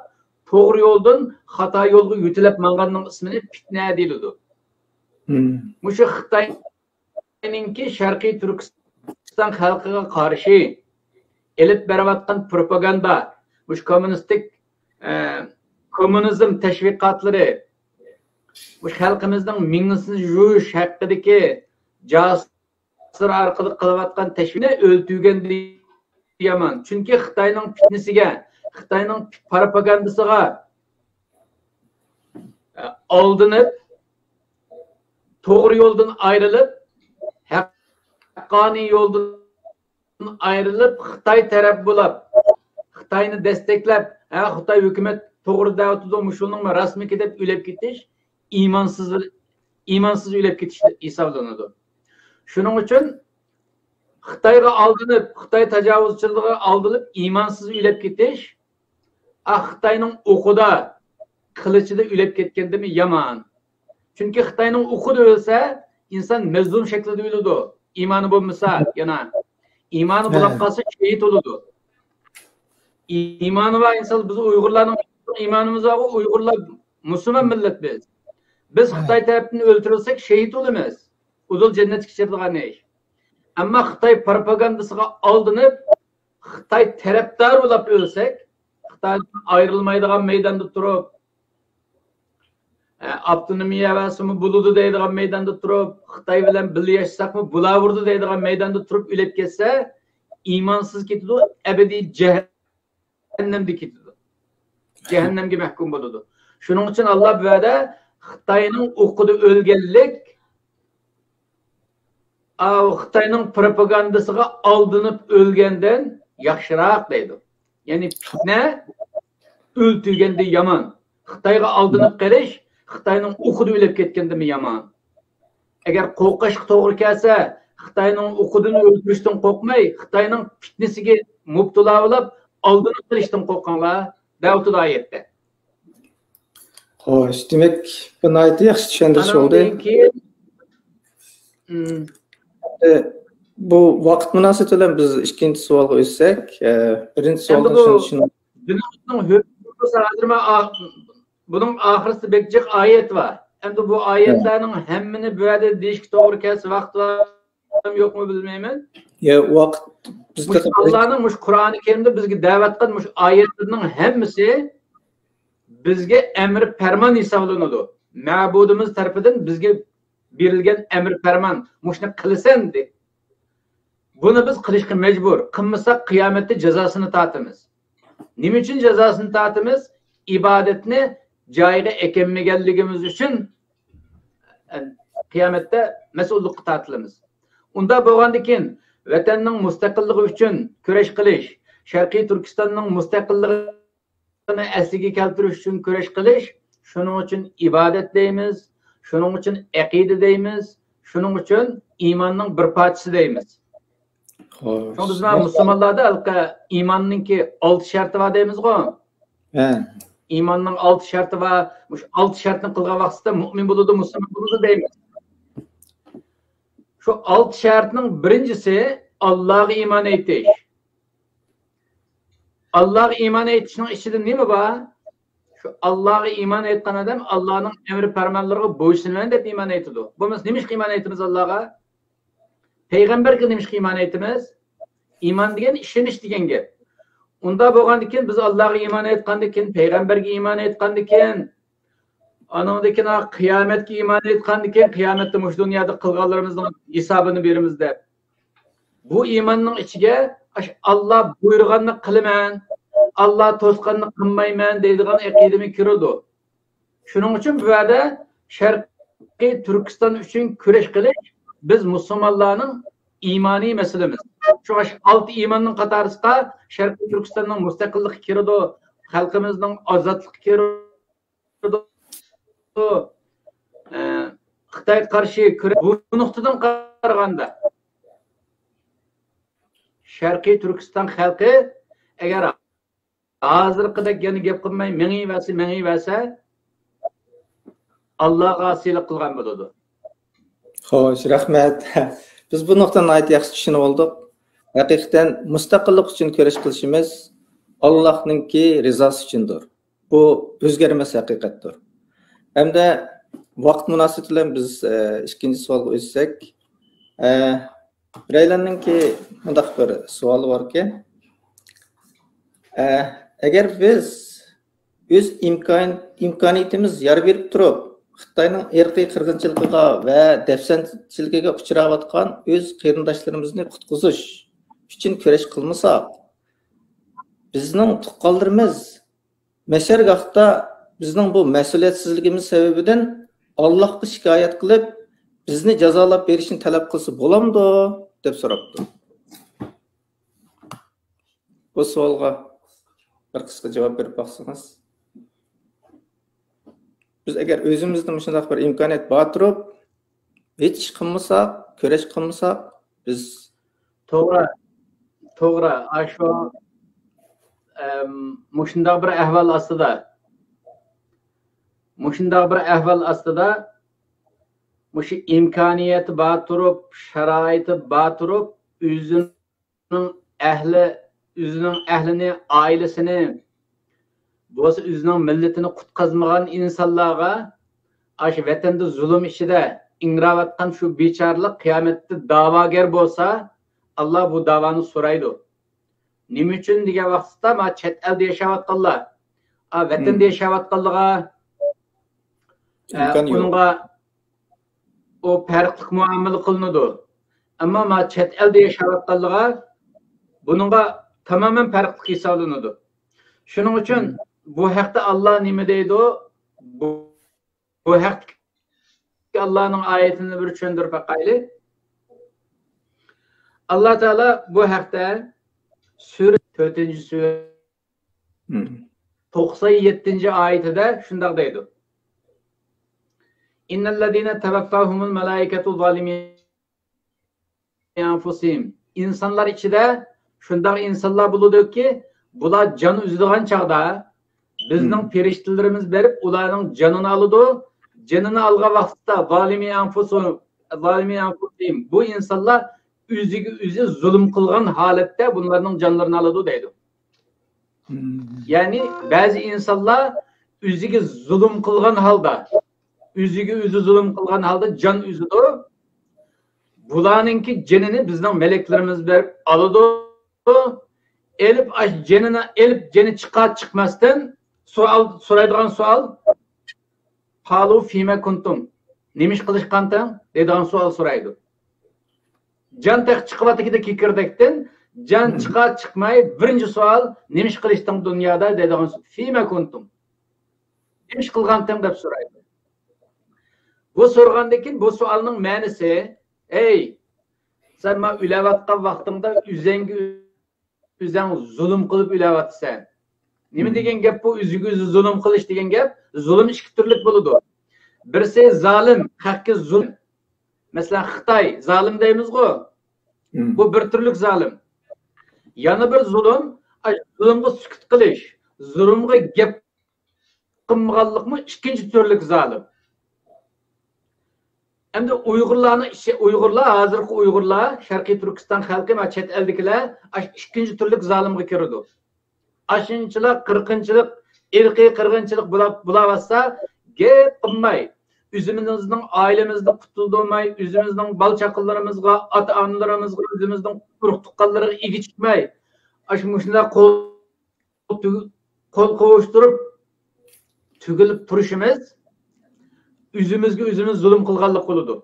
توغرا يولدىن خاتا يولغا يۆتىلەپ ماڭغاننىڭ ئىسمىنى پىتنە دېيىلىدۇ. مۇشۇ خىتاينىڭكى شەرقىي تۈركىستان خەلقىگە قارشى ئېلىپ بېرىۋاتقان پروپاگاندا، مۇشۇ كوممۇنىستىك، ئە، كوممۇنىزم تەشۋىقاتلىرى، مۇشۇ خەلقىمىزنىڭ مېڭىسىنى يۇيۇش ھەققىدىكى جاسۇسلار ئارقىلىق قىلىۋاتقان تەشۋىقنى ئۆلتۈرگەندە يامان. چۈنكى خىتاينىڭ پىتنىسىگە، خىتاينىڭ پروپاگاندىسىغا ئالدىنىپ، توغرا يولدىن ئايرىلىپ، ھەققانىي يولدىن ئايرىلىپ، خىتاي تەرەپ بولاپ، خىتاينى دەستەكلەپ، ھە، خىتاي ھۆكۈمەت توغرا دەۋاتىدۇ، مۇشۇنىڭمۇ راستمىكى دەپ ئۆلۈپ كېتىش ئىمانسىز، ئىمانسىز ئۆلۈپ كېتىش ھېسابلىنىدۇ. شۇنىڭ ئۈچۈن خىتايغا ئالدىنىپ، خىتاي تاجاۋۇزچىلىقىغا ئالدىنىپ ئىمانسىز ئۆلۈپ كېتىش، ئا، خىتاينىڭ ئوقىدا، قىلىچىدا ئۆلۈپ كەتكەندىمۇ يامان. چۈنكى خىتاينىڭ ئوقىدا ئۆلسە، ئىنسان مەزلۇم شەكلىدە ئۆلىدۇ. ئىمانى بولمىسا، يەنە ئىمانى بولاپ قالسا، شېھىت بولىدۇ. ئىمانى بار ئىنسان، بىز ئۇيغۇرلارنىڭ ئىمانىمىز بارغۇ، ئۇيغۇرلار مۇسۇلمان مىللەت بىز. بىز خىتاي تەرەپتىن ئۆلتۈرۈلسەك، شېھىت بولىمىز. ئۇدۇل جەننەتكە كىرىدىغان ئىش. ئەمما خىتاي پروپاگاندىسىغا ئالدىنىپ، خىتاي تەرەپدار بولاپ ئۆلسەك، خىتايدىن ئايرىلمايدىغان مەيداندا تۇرۇپ، ئە، ئاپتونومىيە بەرسىمۇ بولىدۇ دەيدىغان مەيداندا تۇرۇپ، خىتاي بىلەن بىللە ياشىساقمۇ بولاۋېرىدۇ دەيدىغان مەيداندا تۇرۇپ ئۆلۈپ كەتسە، ئىمانسىز كېتىدۇ، ئەبەدىي جەھەننەمدە كېتىدۇ. جەھەننەمگە مەھكۇم بولىدۇ. شۇنىڭ ئۈچۈن ئاللا بۇ يەردە خىتاينىڭ ئوقىدا ئۆلگەنلىك، ئاۋۇ خىتاينىڭ پروپاگاندىسىغا ئالدىنىپ ئۆلگەندىن ياخشىراق دەيدۇ. يەنى پىتنە ئۆلتۈرگەندىن يامان. خىتايغا ئالدىنىپ قېلىش خىتاينىڭ ئوقىدا ئۆلۈپ كەتكەندىنمۇ يامان. ئەگەر قورقۇشقا توغرا كەلسە، خىتاينىڭ ئوقىدىن ئۆلتۈرۈشتىن قورقماي، خىتاينىڭ پىتنىسىگە مۇپتىلا بولۇپ، ئالدىنىپ قېلىشتىن قورقۇڭلار، دەۋاتىدۇ ئايەتتە. خوش، دېمەك، بۇ ناھايىتى ياخشى چۈشەندۈرۈش بولدى. ئاندىن كېيىن، ئىم، ئە، بۇ ۋاقىت مۇناسىۋىتى بىلەن بىز ئىككىنچى سوئالغا ئۆتسەك، ئە، بىرىنچى سوئالغا شۇنى، شۇنى. بۇنىڭ ھۆكمى بولسا ھازىر مانا ئا-، بۇنىڭ ئاخىرىسىدا بەك جىق ئايەت بار. ئەمدى بۇ ئايەتلەرنىڭ ھەممىنى بۇ يەردە دېيىشكە توغرا كەلسە ۋاقىت بارمۇ يوقمۇ بىلمەيمەن. يا، ۋاقىت بىزدە مۇشۇ ئاللانىڭ مۇشۇ قۇرئانى كەرىمدە بىزگە دەۋەتكەن مۇشۇ ئايەتلىرىنىڭ ھەممىسى بىزگە ئەمر پەرمان ھېسابلىنىدۇ. مەبۇدىمىز تەرىپىدىن بىزگە بېرىلگەن ئەمر پەرمان، مۇشۇنى قىلىسەن دەپ. بۇنى بىز قىلىشقا مەجبۇر. قىلمىساق قىيامەتتە جازاسىنى تارتىمىز. نېمە ئۈچۈن جازاسىنى تارتىمىز؟ ئىبادەتنى جايىغا ئەكەلمىگەنلىكىمىز ئۈچۈن قىيامەتتە مەسئۇللۇققا تارتىلىمىز. ئۇنداق بولغاندىكىن ۋەتەننىڭ مۇستەقىللىقى ئۈچۈن كۈرەش قىلىش، شەرقىي تۈركىستاننىڭ مۇستەقىللىقىنى ئەسلىگە كەلتۈرۈش ئۈچۈن كۈرەش قىلىش، شۇنىڭ ئۈچۈن ئىبادەت دەيمىز، شۇنىڭ ئۈچۈن ئەقىدە دەيمىز، شۇنىڭ ئۈچۈن ئىماننىڭ بىر پارچىسى دەيمىز. شۇڭا بىز مانا مۇسۇلمانلاردا ھېلىقى ئىماننىڭكى ئالتە شەرتى بار دەيمىزغۇ. ئىماننىڭ ئالتە شەرتى بار. مۇشۇ ئالتە شەرتنى قىلغان ۋاقتىدا مۇئمىن بولىدۇ، مۇسۇلمان بولىدۇ دەيمىز. شۇ ئالتە شەرتنىڭ بىرىنچىسى ئاللاغا ئىمان ئېيتىش. ئاللاغا ئىمان ئېيتىشنىڭ ئىچىدە نېمە بار؟ شۇ ئاللاغا ئىمان ئېيتقان ئادەم ئاللانىڭ ئەمرى پەرمانلىرىغا بويسۇنىمەن دەپ ئىمان ئېيتىدۇ. بولمىسا نېمىشقا ئىمان ئېيتىمىز ئاللاغا؟ پەيغەمبەرگە نېمىشقا ئىمان ئېيتىمىز؟ ئىمان دېگەن ئىشىنىش دېگەن گەپ. ئۇنداق بولغاندىكىن بىز ئاللاغا ئىمان ئېيتقاندىكىن، پەيغەمبەرگە ئىمان ئېيتقاندىكىن، ئانىڭدىكىن قىيامەتكە ئىمان ئېيتقاندىكىن، قىيامەتتە مۇشۇ دۇنيادا قىلغانلىرىمىزنىڭ ھېسابىنى بېرىمىز دەپ. بۇ ئىماننىڭ ئىچىگە ئاشۇ ئاللا بۇيرۇغاننى قىلىمەن، ئاللا توسقاننى قىلمايمەن دەيدىغان ئەقىدىمۇ كىرىدۇ. شۇنىڭ ئۈچۈن بۇ يەردە شەرقىي تۈركىستان ئۈچۈن كۈرەش قىلىش بىز مۇسۇلمانلارنىڭ ئىمانىي مەسىلىمىز. شۇڭا شۇ ئالتە ئىماننىڭ قاتارىسىغا شەرقىي تۈركىستاننىڭ مۇستەقىللىقى كىرىدۇ، خەلقىمىزنىڭ ئازادلىقى كىرىدۇ. ئە، خىتايغا قارشى كۈرە-، بۇ نۇقتىدىن قارىغاندا، شەرقىي تۈركىستان خەلقى ئەگەر ھازىرقىدەك يەنە گەپ قىلماي مېڭىۋەرسە، مېڭىۋەرسە، ئاللاغا ئاسىيلىق قىلغان بولىدۇ. خوش، رەھمەت. بىز بۇ نۇقتىنى ناھايىتى ياخشى چۈشىنىپ بولدۇق. ھەقىقەتەن مۇستەقىللىق ئۈچۈن كۈرەش قىلىشىمىز ئاللاھنىڭكى رىزاسى ئۈچۈندۇر. بۇ ئۆزگەرمەس ھەقىقەتتۇر. ھەمدە ۋاقىت مۇناسىۋىتى بىلەن بىز، ئە، ئىككىنچى سوئالغا ئۆتسەك. ئە، بىرەيلەننىڭكى مۇنداق بىر سوئالى باركەن. ئە، ئەگەر بىز ئۆز ئىمكان-، ئىمكانىيىتىمىز يار بېرىپ تۇرۇپ، خىتاينىڭ ئىرقىي قىرغىنچىلىقىغا ۋە دەپسەندىچىلىكىگە ئۇچراۋاتقان ئۆز قېرىنداشلىرىمىزنى قۇتقۇزۇش ئۈچۈن كۈرەش قىلمىساق، بىزنىڭ تۇغقانلىرىمىز مەشەرگاھتا بىزنىڭ بۇ مەسئۇلىيەتسىزلىكىمىز سەۋەبىدىن ئاللاھقا شىكايەت قىلىپ، بىزنى جازالاپ بېرىشنى تەلەپ قىلسا بولامدۇ؟ دەپ سوراپتۇ. بۇ سوئالغا بىر قىسقا جاۋاب بېرىپ باقسىڭىز. بىز ئەگەر ئۆزىمىزدە مۇشۇنداق بىر ئىمكانىيەت بار تۇرۇپ، ھېچ ئىش قىلمىساق، كۈرەش قىلمىساق، بىز توغرا، توغرا. ئاشۇ، ئەم، مۇشۇنداق بىر ئەھۋال ئاستىدا، مۇشۇنداق بىر ئەھۋال ئاستىدا، مۇشۇ ئىمكانىيىتى بار تۇرۇپ، شارائىتى بار تۇرۇپ، ئۆزىنىڭ ئەھلى، ئۆزىنىڭ ئەھلىنى، ئائىلىسىنى، بولسا ئۆزىنىڭ مىللىتىنى قۇتقازمىغان ئىنسانلارغا، ئاشۇ ۋەتەندە زۇلۇم ئىچىدە ئىڭراۋاتقان شۇ بىچارىلىق قىيامەتتە داۋاگەر بولسا، ئاللا بۇ داۋانى سورايدۇ. نېمە ئۈچۈن دېگەن ۋاقىتتا، ما چەت ئەلدە ياشاۋاتقانلار، ئا، ۋەتەندە ياشاۋاتقانلارغا، ئە، ئۇنىڭغا ئۇ پەرقلىق مۇئامىلە قىلىنىدۇ. ئەمما ما چەت ئەلدە ياشاۋاتقانلارغا بۇنىڭغا تامامەن پەرقلىق ھېسابلىنىدۇ. شۇنىڭ ئۈچۈن بۇ ھەقتە ئاللا نېمە دەيدۇ؟ بۇ، بۇ ھەقتىكى ئاللانىڭ ئايىتىنى بىر چۈشەندۈرۈپ باقايلى. ئاللا تائالا بۇ ھەقتە سۈرە، تۆتىنچى سۈرە، توقسان يەتتىنچى ئايىتىدە شۇنداق دەيدۇ. إن الذين توفاهم الملائكة ظالمي أنفسهم. ئىنسانلار ئىچىدە شۇنداق ئىنسانلار بولىدۇكى، بۇلار جان ئۈزىدىغان چاغدا بىزنىڭ پېرىشتىلىرىمىز بېرىپ ئۇلارنىڭ جانىنى ئالىدۇ. جېنىنى ئالغان ۋاقىتتا ظالمي أنفسهم، ظالمي أنفسهم، بۇ ئىنسانلار ئۆزىگە ئۆزى زۇلۇم قىلغان ھالەتتە بۇلارنىڭ جانلىرىنى ئالىدۇ دەيدۇ. يەنى بەزى ئىنسانلار ئۆزىگە زۇلۇم قىلغان ھالدا، ئۆزىگە ئۆزى زۇلۇم قىلغان ھالدا جان ئۈزىدۇ. بۇلارنىڭكى جېنىنى بىزنىڭ مەلەكلىرىمىز بېرىپ ئالىدۇ. ئېلىپ، ئاش جېنىنى ئېلىپ، جېنى چىقار چىقماستىن سوئال سورايدىغان سوئال، قالۇ فىمە كۇنتۇم، نېمە ئىش قىلىشقانتىڭ دەيدىغان سوئال سورايدۇ. جان تېخى چىقىۋاتىدىكىدە كېكىردەكتىن، جان چىقار چىقماي بىرىنچى سوئال، نېمە ئىش قىلىشتىڭ دۇنيادا دەيدىغان سوئال، فىمە كۇنتۇم، نېمە ئىش قىلغانتىڭ دەپ سورايدۇ. بۇ سورىغاندىن كېيىن بۇ سوئالنىڭ مەنىسى، ئەي، سەن ما ئۆلەۋاتقان ۋاقتىڭدا ئۆزەڭگە ئۆزەڭ زۇلۇم قىلىپ ئۆلەۋاتىسەن. نېمە دېگەن گەپ بۇ؟ ئۆزىگە ئۆزى زۇلۇم قىلىش دېگەن گەپ، زۇلۇم ئىككى تۈرلۈك بولىدۇ. بىرسى زالىم، خەققە زۇلۇم. مەسىلەن، خىتاي زالىم دەيمىزغۇ؟ بۇ بىر تۈرلۈك زالىم. يەنە بىر زۇلۇم، ئاي، زۇلۇمغا سۈكۈت قىلىش، زۇلۇمغا گەپ قىلمىغانلىقمۇ ئىككىنچى تۈرلۈك زالىم. ئەمدى ئۇيغۇرلارنىڭ ئىچى، ئۇيغۇرلار، ھازىرقى ئۇيغۇرلار، شەرقىي تۈركىستان خەلقى ۋە چەت ئەلدىكىلەر ئاشۇ ئىككىنچى تۈرلۈك زالىمغا كىرىدۇ. ئاشۇنچىلىق قىرغىنچىلىق، ئىرقىي قىرغىنچىلىق بولا-، بولاۋاتسا، گەپ قىلماي، ئۆزىمىزنىڭ ئائىلىمىزنى قۇتۇلدۇرماي، ئۆزىمىزنىڭ بالا-چاقىلىرىمىزغا، ئاتا-ئانىلىرىمىزغا، ئۆزىمىزنىڭ ئۇرۇق-تۇغقانلىرىغا ئىگە چىقماي، ئاشۇ مۇشۇنداق قول تۈگ-، قول قوۋۇشتۇرۇپ تۈگۈلۈپ تۇرۇشىمىز ئۆزىمىزگە ئۆزىمىز زۇلۇم قىلغانلىق بولىدۇ.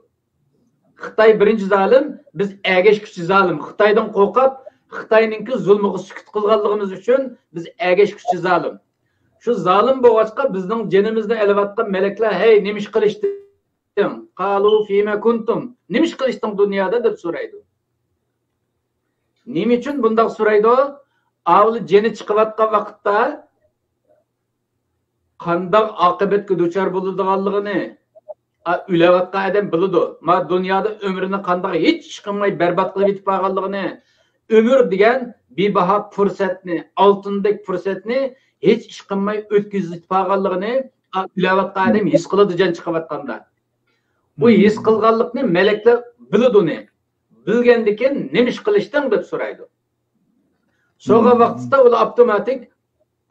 خىتاي بىرىنچى زالىم، بىز ئەگەشكۈچى زالىم. خىتايدىن قورقۇپ، خىتاينىڭكى زۇلمىغا سۈكۈت قىلغانلىقىمىز ئۈچۈن بىز ئەگەشكۈچى زالىم. شۇ زالىم بولغاچقا بىزنىڭ جېنىمىزنى ئېلىۋاتقان مەلەكلەر، ھەي، نېمە ئىش قىلىشتىڭ؟ قالۇ فىمە كۇنتۇم. نېمە ئىش قىلىشتىڭ دۇنيادا؟ دەپ سورايدۇ. نېمە ئۈچۈن بۇنداق سورايدۇ؟ ئاۋۇلا جېنى چىقىۋاتقان ۋاقىتتا قانداق ئاقىۋەتكە دۇچار بولىدىغانلىقىنى، ئا، ئۆلۈۋاتقان ئادەم بىلىدۇ. ما دۇنيادا ئۆمرىنى قانداق ھېچ ئىش قىلماي بەربات قىلىپ يېتىپ بارغانلىقىنى، ئۆمۈر دېگەن بىباھا پۇرسەتنى، ئالتۇندەك پۇرسەتنى ھېچ ئىش قىلماي ئۆتكۈزۈپ يېتىپ بارغانلىقىنى، ئا، ئۆلۈۋاتقان ئادەم ھېس قىلىدۇ جان چىقىۋاتقاندا. بۇ ھېس قىلغانلىقنى مەلەكلەر بىلىدۇ ئۇنى. بىلگەندىكىن نېمە ئىش قىلىشتىڭ دەپ سورايدۇ. سورىغان ۋاقتىدا ئۇلار ئاپتوماتىك،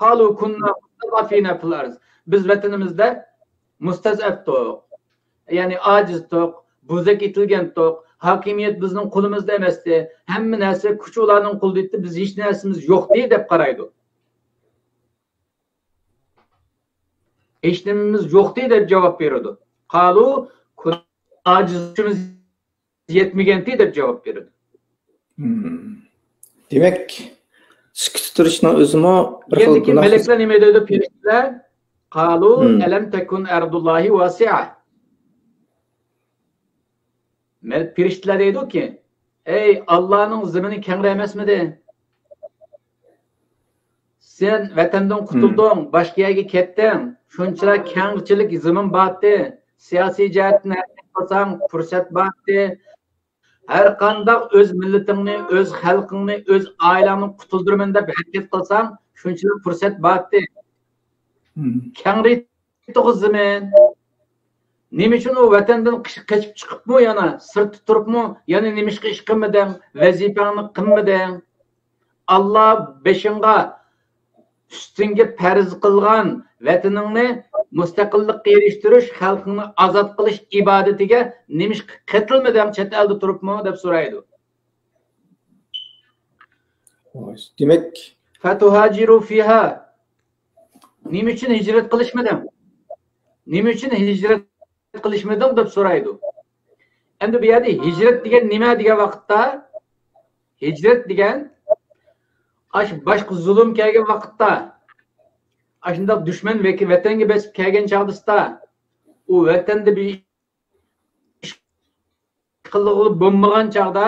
قالۇ كۇننا مۇستەزئەفىنە فىل ئەرز. بىز ۋەتىنىمىزدە مۇستەزئەپتۇق. يەنى ئاجىزتۇق، بوزەك ئېتىلگەنتۇق، ھاكىمىيەت بىزنىڭ قولىمىزدا ئەمەستى، ھەممە نەرسە كۈچ ئۇلارنىڭ قولىدا ئىدى، بىز ھېچ نەرسىمىز يوقتى دەپ قارايدۇ. ھېچ نېمىمىز يوقتى دەپ جاۋاب بېرىدۇ. قالۇ، ئاجىز كۈچىمىز يەتمىگەنتى دەپ جاۋاب بېرىدۇ. دېمەك، سۈكۈتتە تۇرۇشنىڭ ئۆزىمۇ بىر خىل گۇناھ. مەلەكلەر نېمە دەيدۇ؟ پەرىشتىلەر، قالۇ، ئەلەم تەكۇن ئەرزۇللاھى ۋاسىئە. پەرىشتىلەر دەيدۇكى، ئەي، ئاللانىڭ زېمىنى كەڭرى ئەمەسمىدى؟ سەن ۋەتەندىن قۇتۇلدۇڭ، باشقا يەرگە كەتتىڭ. شۇنچىلا كەڭچىلىك زېمىن بارتى. سىياسىي جەھەتتىن ھەرىكەت قىلساڭ، پۇرسەت بارتى. ھەر قانداق ئۆز مىللىتىڭنى، ئۆز خەلقىڭنى، ئۆز ئائىلەڭنى قۇتۇلدۇرىمەن دەپ ھەرىكەت قىلساڭ، شۇنچىلا پۇرسەت بارتى. كەڭرى تۇغۇزىمەن. نېمە ئۈچۈن ئۇ ۋەتەندىن قېچىپ چىقىپمۇ يەنە، سىرتتا تۇرۇپمۇ يەنە نېمىشقا ئىش قىلمىدىڭ، ۋەزىپەڭنى قىلمىدىڭ؟ ئاللا بېشىڭغا، ئۈستۈڭگە پەرز قىلغان ۋەتىنىڭنى مۇستەقىللىققا ئېرىشتۈرۈش، خەلقىڭنى ئازاد قىلىش ئىبادىتىگە نېمىشقا قېتىلمىدىڭ چەت ئەلدە تۇرۇپمۇ دەپ سورايدۇ. دېمەك، فەتۇھاجىرۇ فىھا. نېمە ئۈچۈن ھىجرەت قىلىشمىدىڭ؟ نېمە ئۈچۈن ھىجرەت قىلىشمىدىڭ دەپ سورايدۇ. ئەمدى بۇ يەردە ھىجرەت دېگەن نېمە دېگەن ۋاقىتتا، ھىجرەت دېگەن ئاشۇ باشقا زۇلۇم كەلگەن ۋاقىتتا، ئاشۇنداق دۈشمەن ۋەتەنگە بېسىپ كەلگەن چاغدا، ئۇ ۋەتەندە بىر ئىش قىلغىلى بولمىغان چاغدا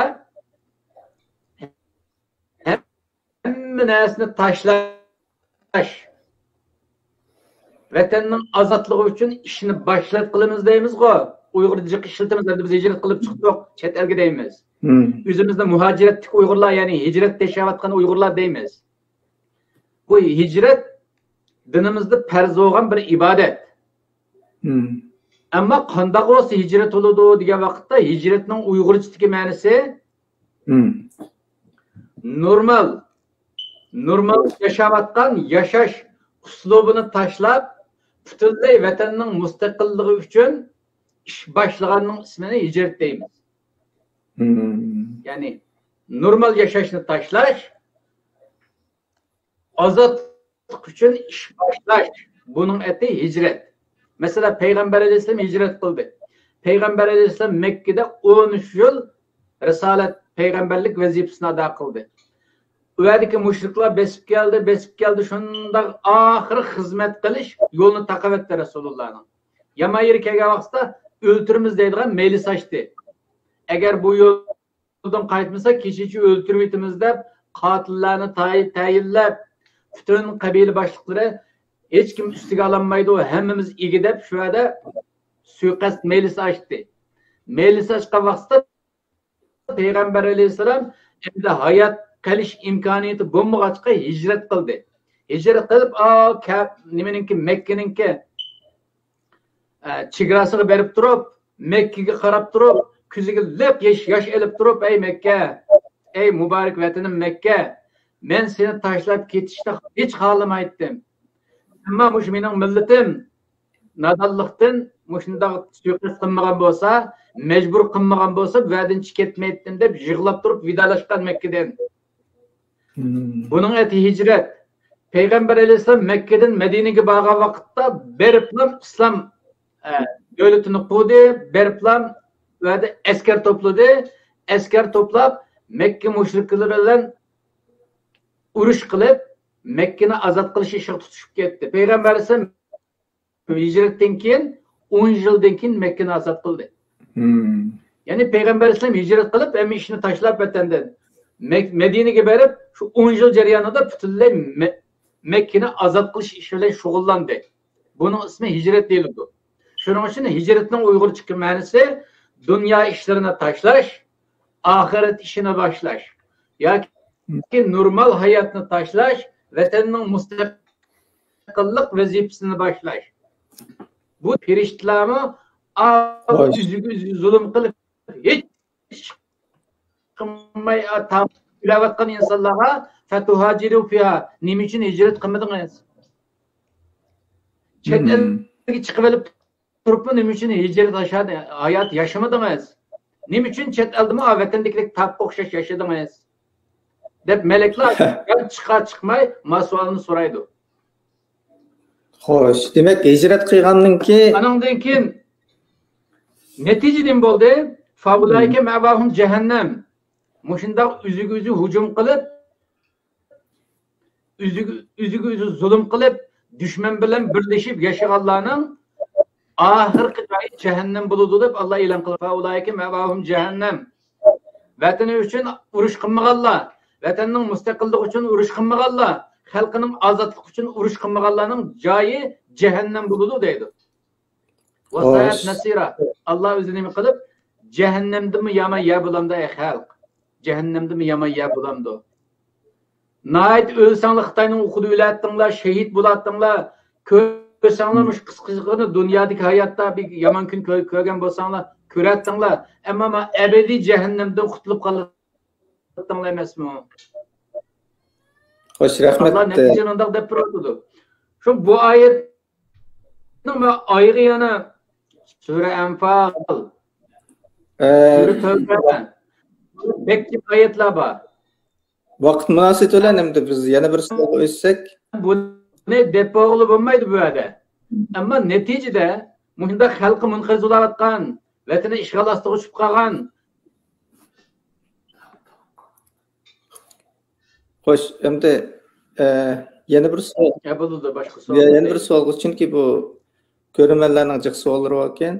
ھەممە نەرسىنى تاشلاش، ۋەتەننىڭ ئازادلىقى ئۈچۈن ئىشنى باشلاپ قىلىمىز دەيمىزغۇ. ئۇيغۇردا جىق ئىشلىتىمىز، ئەمدى بىز ھىجرەت قىلىپ چىقتۇق چەت ئەلگە دەيمىز. ئۆزىمىزنى مۇھاجىرەتتىكى ئۇيغۇرلار، يەنى ھىجرەتتە ياشاۋاتقان ئۇيغۇرلار دەيمىز. بۇ ھىجرەت دىنىمىزدا پەرز بولغان بىر ئىبادەت. ئەمما قانداق بولسا ھىجرەت بولىدۇ دېگەن ۋاقىتتا، ھىجرەتنىڭ ئۇيغۇرچىدىكى مەنىسى نورمال، نورمال ياشاۋاتقان ياشاش ئۇسلۇبىنى تاشلاپ، پۈتۈنلەي ۋەتەننىڭ مۇستەقىللىقى ئۈچۈن ئىش باشلىغاننىڭ ئىسمىنى ھىجرەت دەيمىز. يەنى نورمال ياشاشنى تاشلاش، ئازادلىق ئۈچۈن ئىش باشلاش، بۇنىڭ ئېتى ھىجرەت. مەسىلەن، پەيغەمبەر ئەلەيھىسسالام ھىجرەت قىلدى. پەيغەمبەر ئەلەيھىسسالام مەككىدە ئون ئۈچ يىل رىسالەت، پەيغەمبەرلىك ۋەزىپىسىنى ئادا قىلدى. ئۇ يەردىكى مۇشرىكلار بېسىپ كەلدى، بېسىپ كەلدى، شۇنداق ئاخىرى خىزمەت قىلىش يولىنى تاقىۋەتتى رەسۇلۇللانىڭ. يامان يېرى كەلگەن ۋاقىتتا ئۆلتۈرىمىز دەيدىغان مەيلىس ئاچتى. ئەگەر بۇ يول يولدىن قايتمىسا، كېچىچە ئۆلتۈرۈۋېتىمىز دەپ، قاتىللارنى تاي-، تەيىنلەپ، پۈتۈن قەبىلە باشلىقلىرى، ھېچكىم ئۈستىگە ئالالمايدۇ، ھەممىمىز ئىگە دەپ، شۇ يەردە سۇيىقەست مەيلىسى ئاچتى. مەيلىسى ئاچقان ۋاقىتتا پەيغەمبەر ئەلەيھىسسالام ئەمدى ھايات قېلىش ئىمكانىيىتى بولمىغاچقا، ھىجرەت قىلدى. ھىجرەت قىلىپ، ئا، كە-، نېمىنىڭكى، مەككىنىڭكى ئە، چېگراسىغا بېرىپ تۇرۇپ، مەككىگە قاراپ تۇرۇپ، كۆزىگە لىق ياش، ياش ئېلىپ تۇرۇپ، ئەي مەككە، ئەي مۇبارەك ۋەتىنىم مەككە، مەن سېنى تاشلاپ كېتىشنى ھېچ خالىمايتتىم. ئەمما مۇشۇ مېنىڭ مىللىتىم نادانلىقتىن مۇشۇنداق سۇيىقەست قىلمىغان بولسا، مەجبۇر قىلمىغان بولسا، بۇ يەردىن چىقىپ كەتمەيتتىم دەپ يىغلاپ تۇرۇپ ۋىدالاشقان مەككىدىن. بۇنىڭ ئېتى ھىجرەت. پەيغەمبەر ئەلەيھىسسالام مەككىدىن مەدىنىگە بارغان ۋاقىتتا بېرىپلا ئىسلام، ئە، دۆلىتىنى قۇردى، بېرىپلا ئۇ يەردە ئەسكەر توپلىدى. ئەسكەر توپلاپ، مەككە مۇشرىكلىرى بىلەن ئۇرۇش قىلىپ، مەككىنى ئازاد قىلىش ئىشىغا تۇتۇشۇپ كەتتى. پەيغەمبەر ئەلەيھىسسالام ھىجرەتتىن كېيىن ئون يىلدىن كېيىن مەككىنى ئازاد قىلدى. يەنى پەيغەمبەر ئەلەيھىسسالام ھىجرەت قىلىپ، ھەممە ئىشنى تاشلاپ ۋەتەندىن مەك-، مەدىنىگە بېرىپ، شۇ ئون يىل جەريانىدا پۈتۈنلەي مە-، مەككىنى ئازاد قىلىش ئىشى بىلەن شۇغۇللاندى. بۇنىڭ ئىسمى ھىجرەت دېيىلىدۇ. شۇنىڭ ئۈچۈن ھىجرەتنىڭ ئۇيغۇرچە مەنىسى دۇنيا ئىشلىرىنى تاشلاش، ئاخىرەت ئىشىنى باشلاش ياكى نورمال ھاياتنى تاشلاش، ۋەتەننىڭ مۇستەقىللىق ۋەزىپىسىنى باشلاش. بۇ پەرىشتىلەرمۇ ئا-، ئۆزىگە ئۆزى زۇلۇم قىلىپ، ھېچ ئىش قىلماي، ئا، تام-، ئۆلۈۋاتقان ئىنسانلارغا، فەتۇھاجىرۇ فىھا، نېمە ئۈچۈن ھىجرەت قىلمىدىڭىز؟ چەت ئەلگە چىقىۋېلىپ تۇرۇپمۇ نېمە ئۈچۈن ھىجرەت ھايات ياشىمىدىڭىز؟ نېمە ئۈچۈن چەت ئەلدىمۇ ۋەتەندىكىدەك تاپقا ئوخشاش ياشىدىڭىز؟ دەپ مەلەكلەر چىقار چىقماي ما سوئالنى سورايدۇ. خوش، دېمەك ھىجرەت قىلغاندىن كېيىن. ئانىڭدىن كېيىن نەتىجە نېمە بولدى؟ فاۇلائىكە مەۋاھۇم جەھەننەم. مۇشۇنداق ئۆزىگە ئۆزى ھۇجۇم قىلىپ، ئۆزىگە ئۆزىگە ئۆزى زۇلۇم قىلىپ، دۈشمەن بىلەن بىرلىشىپ ياشىغانلارنىڭ ئاخىرقى جايى جەھەننەم بولىدۇ دەپ ئاللا ئېلان قىلدى. فاۇلائىكە مەۋاھۇم جەھەننەم. ۋەتىنى ئۈچۈن ئۇرۇش قىلمىغانلار، ۋەتەننىڭ مۇستەقىللىقى ئۈچۈن ئۇرۇش قىلمىغانلار، خەلقىنىڭ ئازادلىقى ئۈچۈن ئۇرۇش قىلمىغانلارنىڭ جايى جەھەننەم بولىدۇ دەيدۇ. ۋەسائەت نەسىرا. ئاللا ئۆزى نېمە قىلىپ، جەھەننەمدىنمۇ يامان يەر بولامدۇ ئەي خەلق؟ جەھەننەمدىنمۇ يامان يەر بولامدۇ؟ ناھايىتى ئۆلسەڭلار خىتاينىڭ ئوقىدا ئۆلەتتىڭلار، شېھىت بولاتتىڭلار. كۆرسەڭلار مۇشۇ قىسقىغىنە دۇنيادىكى ھاياتتا بىر يامان كۈن كۆ- كۆرگەن بولساڭلار كۆرەتتىڭلار. ئەمما ما ئەبەدىي جەھەننەمدىن قۇتۇلۇپ قالاتتىڭلار ئەمەسمۇ؟ خوش، رەھمەت. ئاللا نەتىجىنى ئۇنداق دەپ تۇرۇۋاتىدۇ. شۇ بۇ ئايەتنىڭ ما ئايىغى يەنە سۈرە ئەنفال، سۈرە تەۋبە، بەك جىق ئايەتلەر بار. ۋاقىت مۇناسىۋىتى بىلەن ئەمدى بىز يەنە بىر سوئالغا ئۆتسەك. بۇنى دەپ بولغىلى بولمايدۇ بۇ يەردە. ئەمما نەتىجىدە مۇشۇنداق خەلقى مۇنقەرز بولاۋاتقان، ۋەتىنى ئىشغال ئاستىغا چۈشۈپ قالغان. خوش، ئەمدى ئە، يەنە بىر سوئال. يا بولىدۇ، باشقا سوئال. يەنە بىر سوئالغا، چۈنكى بۇ كۆرۈرمەنلەرنىڭ جىق سوئاللىرى باركەن.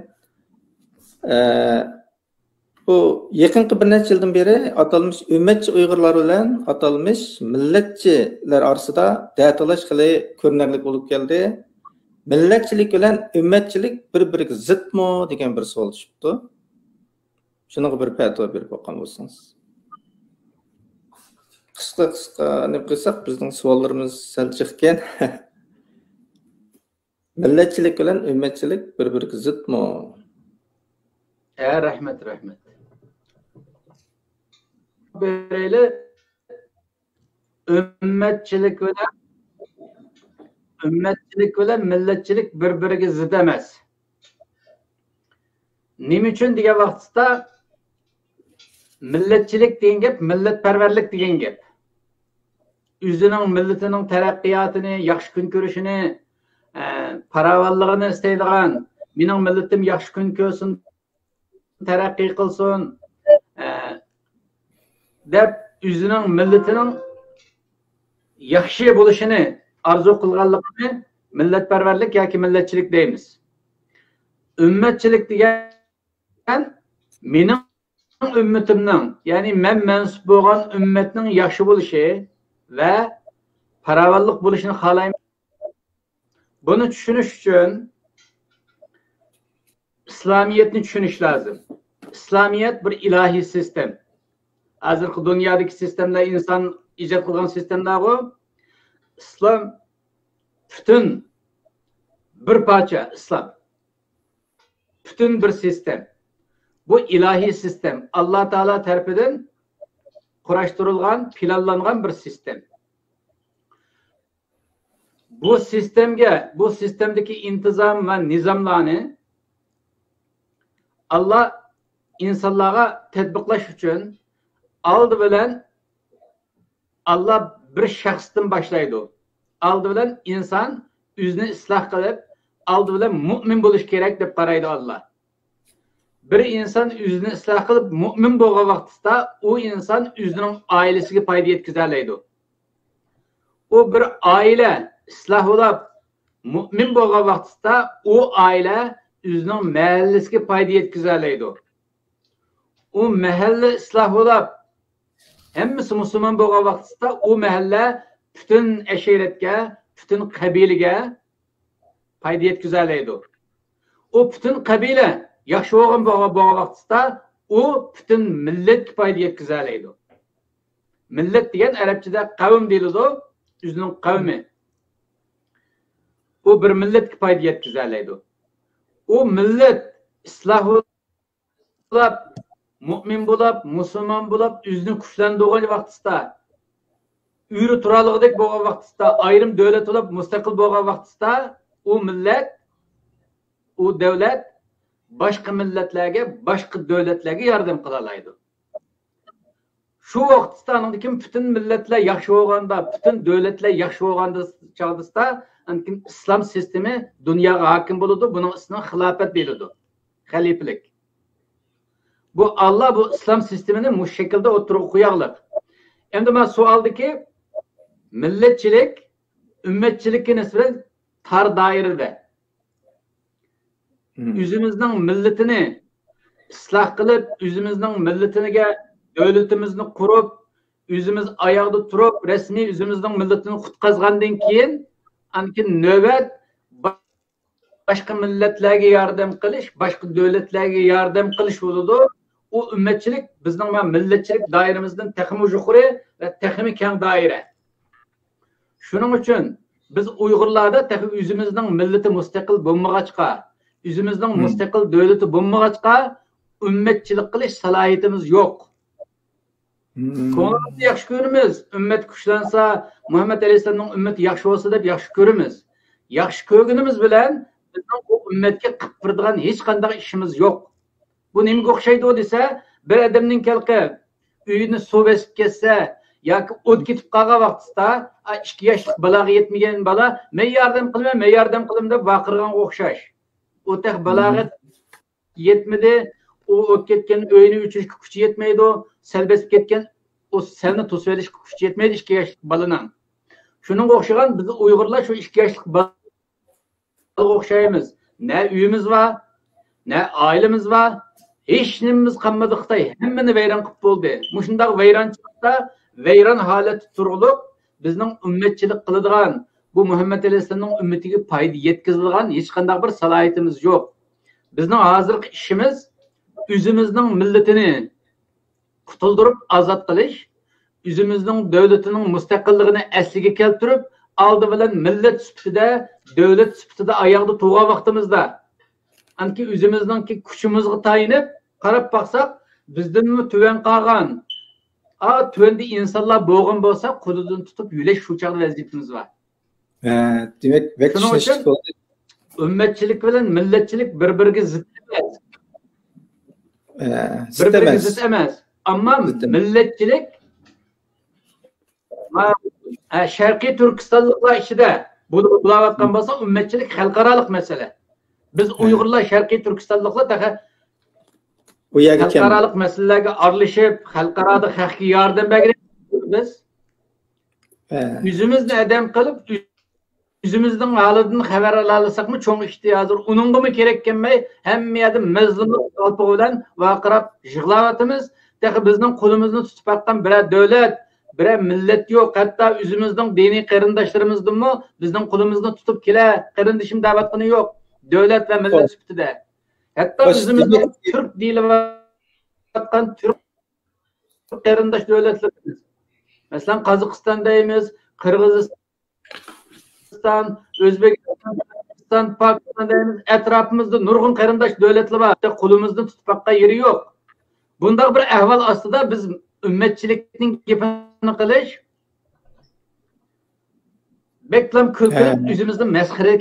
ئە، بۇ يېقىنقى بىر نەچچە يىلدىن بېرى ئاتالمىش ئۈممەتچى ئۇيغۇرلار بىلەن ئاتالمىش مىللەتچىلەر ئارىسىدا دەتالاش خېلى كۆرۈنەرلىك بولۇپ كەلدى. مىللەتچىلىك بىلەن ئۈممەتچىلىك بىر-بىرىگە زىتمۇ دېگەن بىر سوئال چۈشۈپتۇ. شۇنىڭغا بىر پەتىۋا بېرىپ باققان بولسىڭىز. قىسقا قىسقا نېمە قىلساق، بىزنىڭ سوئاللىرىمىز سەل جىقكەن. مىللەتچىلىك بىلەن ئۈممەتچىلىك بىر-بىرىگە زىتمۇ؟ ھە، رەھمەت، رەھمەت. بېرەيلى. ئۈممەتچىلىك بىلەن ئۈممەتچىلىك بىلەن مىللەتچىلىك بىر-بىرىگە زىت ئەمەس. نېمە ئۈچۈن دېگەن ۋاقتىدا، مىللەتچىلىك دېگەن گەپ مىللەتپەرۋەرلىك دېگەن گەپ. ئۆزىنىڭ مىللىتىنىڭ تەرەققىياتىنى، ياخشى كۈن كۆرۈشىنى، ئە، پاراۋانلىقىنى ئىستەيدىغان، مېنىڭ مىللىتىم ياخشى كۈن كۆرسۇن، تەرەققىي قىلسۇن، ئە، دەپ ئۆزىنىڭ مىللىتىنىڭ ياخشى بولۇشىنى ئارزۇ قىلغانلىقىنى مىللەتپەرۋەرلىك ياكى مىللەتچىلىك دەيمىز. ئۈممەتچىلىك دېگەن مېنىڭ ئۈممىتىمنىڭ، يەنى مەن مەنسۇپ بولغان ئۈممەتنىڭ ياخشى بولۇشى ۋە پاراۋانلىق بولۇشىنى خالايمەن. بۇنى چۈشىنىش ئۈچۈن ئىسلامىيەتنى چۈشىنىش لازىم. ئىسلامىيەت بىر ئىلاھىي سىستېم. ھازىرقى دۇنيادىكى سىستېملەر ئىنسان ئىجاد قىلغان سىستېملارغۇ. ئىسلام پۈتۈن بىر پارچە ئىسلام. پۈتۈن بىر سىستېم. بۇ ئىلاھىي سىستېم. ئاللا تائالا تەرىپىدىن قۇراشتۇرۇلغان، پىلانلانغان بىر سىستېم. بۇ سىستېمگە، بۇ سىستېمدىكى ئىنتىزام ۋە نىزاملارنى ئاللا ئىنسانلارغا تەتبىقلاش ئۈچۈن ئالدى بىلەن ئاللا بىر شەخستىن باشلايدۇ. ئالدى بىلەن ئىنسان ئۆزىنى ئىسلاھ قىلىپ، ئالدى بىلەن مۇئمىن بولۇش كېرەك دەپ قارايدۇ ئاللا. بىر ئىنسان ئۆزىنى ئىسلاھ قىلىپ مۇئمىن بولغان ۋاقتىدا، ئۇ ئىنسان ئۆزىنىڭ ئائىلىسىگە پايدا يەتكۈزەلەيدۇ. ئۇ بىر ئائىلە ئىسلاھ بولاپ مۇئمىن بولغان ۋاقتىدا، ئۇ ئائىلە ئۆزىنىڭ مەھەللىسىگە پايدا يەتكۈزەلەيدۇ. ئۇ مەھەللە ئىسلاھ بولاپ ھەممىسى مۇسۇلمان بولغان ۋاقتىدا، ئۇ مەھەللە پۈتۈن ئەشىرەتكە، پۈتۈن قەبىلىگە پايدا يەتكۈزەلەيدۇ. ئۇ پۈتۈن قەبىلە ياخشى بولغان بولغان بولغان ۋاقتىدا، ئۇ پۈتۈن مىللەتكە پايدا يەتكۈزەلەيدۇ. مىللەت دېگەن ئەرەبچىدە قەۋم دېيىلىدۇ، ئۆزىنىڭ قەۋمى. ئۇ بىر مىللەتكە پايدا يەتكۈزەلەيدۇ. ئۇ مىللەت ئىسلاھ بولاپ، مۇئمىن بولاپ، مۇسۇلمان بولاپ، ئۆزىنى كۈچلەندۈرگەن ۋاقتىدا، ئۆرە تۇرالىغۇدەك بولغان ۋاقتىدا، ئايرىم دۆلەت بولاپ مۇستەقىل بولغان ۋاقتىدا، ئۇ مىللەت ئۇ دۆلەت باشقا مىللەتلەرگە، باشقا دۆلەتلەرگە ياردەم قىلالايدۇ. شۇ ۋاقىتتا ئاندىن كېيىن پۈتۈن مىللەتلەر ياخشى بولغاندا، پۈتۈن دۆلەتلەر ياخشى بولغاندا چاغدىسىدا، ئاندىن كېيىن ئىسلام سىستېمى دۇنياغا ھاكىم بولىدۇ. بۇنىڭ ئىسمىغا خىلاپەت دېيىلىدۇ. خەلىپىلىك. بۇ ئاللا بۇ ئىسلام سىستېمىنى مۇشۇ شەكىلدە ئوتتۇرىغا قوياغلىق. ئەمدى مانا سوئالدىكى مىللەتچىلىك ئۈممەتچىلىككە نىسبەتەن تار دائىرىدە. مم. ئۆزىمىزنىڭ مىللىتىنى ئىسلاھ قىلىپ، ئۆزىمىزنىڭ مىللىتىگە دۆلىتىمىزنى قۇرۇپ، ئۆزىمىز ئاياغدا تۇرۇپ، رەسمىي ئۆزىمىزنىڭ مىللىتىنى قۇتقازغاندىن كېيىن، ئاندىن كېيىن نۆۋەت باشقا مىللەتلەرگە ياردەم قىلىش، باشقا دۆلەتلەرگە ياردەم قىلىش بولىدۇ. ئۇ ئۈممەتچىلىك بىزنىڭ مىللەتچىلىك دائىرىمىزدىن تېخىمۇ يۇقىرى ۋە تېخىمۇ كەڭ دائىرە. شۇنىڭ ئۈچۈن بىز ئۇيغۇرلاردا تېخى ئۆزىمىزنىڭ مىللىتى مۇستەقىل بولمىغاچقا، ئۆزىمىزنىڭ مۇستەقىل دۆلىتى بولمىغاچقا، ئۈممەتچىلىك قىلىش سالاھىيىتىمىز يوق. كۆڭلىمىزدە ياخشى كۆرىمىز، ئۈممەت كۈچلەنسە، مۇھەممەد ئەلەيھىسسالامنىڭ ئۈممىتى ياخشى بولسا دەپ ياخشى كۆرىمىز. ياخشى كۆرگىنىمىز بىلەن بىزنىڭ ئۇ ئۈممەتكە قىلىپ بېرىدىغان ھېچقانداق ئىشىمىز يوق. بۇ نېمىگە ئوخشايدۇ دېسە، بىر ئادەمنىڭ ھېلىقى ئۆيىنى سۇ بېسىپ كەتسە ياكى ئوت كېتىپ قالغان ۋاقتىدا، ئا، ئىككى ياشلىق بالاغا يەتمىگەن بالا، «مەن ياردەم قىلىمەن، مەن ياردەم قىلىمەن» دەپ ۋارقىرىغانغا ئوخشاش. ئۇ تېخى بالاغا يەتمىدى، ئۇ ئوت كەتكەن ئۆينى ئۆچۈرۈشكە كۈچى يەتمەيدۇ، سەل بېسىپ كەتكەن ئۇ سەلنى توسۇۋېلىشقا كۈچى يەتمەيدۇ ئىككى ياشلىق بالىنىڭ. شۇنىڭغا ئوخشىغان بىز ئۇيغۇرلار شۇ ئىككى ياشلىق بالىغا ئوخشايمىز. نە ئۆيىمىز بار، نە ئائىلىمىز بار، ھېچ نېمىمىز قالمىدى. خىتاي ھەممىنى ۋەيران قىلىپ بولدى. مۇشۇنداق ۋەيرانچىلىقتا، ۋەيران ھالەتتە تۇرۇقلۇق بىزنىڭ ئۈممەتچىلىك قىلىدىغان، بۇ مۇھەممەد ئەلەيھىسسالامنىڭ ئۈممىتىگە پايدا يەتكۈزىدىغان ھېچقانداق بىر سالاھىيىتىمىز يوق. بىزنىڭ ھازىرقى ئىشىمىز ئۆزىمىزنىڭ مىللىتىنى قۇتۇلدۇرۇپ ئازاد قىلىش، ئۆزىمىزنىڭ دۆلىتىنىڭ مۇستەقىللىقىنى ئەسلىگە كەلتۈرۈپ، ئالدى بىلەن مىللەت سۈپىتىدە، دۆلەت سۈپىتىدە ئاياغدا تۇرغان ۋاقتىمىزدا، ئانكى ئۆزىمىزنىڭكى كۈچىمىزگە تايىنىپ قاراپ باقساق، بىزدىنمۇ تۆۋەن قالغان، ئا، تۆۋەندە ئىنسانلار بولغان بولسا، قولىدىن تۇتۇپ يۆلەش شۇ چاغدا ۋەزىپىمىز بار. ھە، دېمەك، بەك شۇنىڭ ئۈچۈن چۈشىنىشلىك بولدى. ئۈممەتچىلىك بىلەن مىللەتچىلىك بىر-بىرىگە زىت ئەمەس. ھە، زىت بىر-بىرىگە ئەمەس. زىت ئەمەس. ئەمما زىت ئەمەس. مىللەتچىلىك، ھە، شەرقىي تۈركىستانلىقلار ئىچىدە بۇ-، بۇلاۋاتقان بولسا، ئۈممەتچىلىك خەلقئارالىق مەسىلە. بىز ھە. ئۇيغۇرلار شەرقىي تۈركىستانلىقلار تېخى ئۇ يەرگە كەلمىدى. خەلقئارالىق مەسىلىلەرگە ئارىلىشىپ، خەلقئارادا خەققە ياردەم بەرگىلى بىز ھە. ئۆزىمىزنى ئادەم قىلىپ، ئۆزىمىزنىڭ ھالىدىن خەۋەر ئالالىساقمۇ چوڭ ئىشتى ھازىر. ئۇنىڭغىمۇ كېرەك كەلمەي، ھەممە يەردە مەزلۇملۇق قالپىقى بىلەن ۋارقىراپ يىغلاۋاتىمىز. تېخى بىزنىڭ قولىمىزنى تۇتۇپ باققان بىرەر دۆلەت، بىرەر مىللەت يوق. ھەتتا ئۆزىمىزنىڭ دىنىي قېرىنداشلىرىمىزدىنمۇ بىزنىڭ قولىمىزنى تۇتۇپ كېلە، قېرىندىشىم دەۋاتقىنى يوق. دۆلەت ۋە مىللەت سۈپىتىدە. ھەتتا ئۆزىمىزنىڭ تۈرك دېيىلىۋاتقان تۈرك قېرىنداش دۆلەتلىرىمىز. مەسىلەن، قازاقىستان دەيمىز، قىرغىزىستان، ئۆزبېكىستان، پاكىستان دەيمىز. ئەتراپىمىزدا نۇرغۇن قېرىنداش دۆلەتلەر بار. قولىمىزنى تۇتۇپ باققان يېرى يوق. بۇنداق بىر ئەھۋال ئاستىدا بىز ئۈممەتچىلىكنىڭ گېپىنى قىلىش بەكلا كۈلكىلىك، ھە. ئۆزىمىزنى مەسخىرە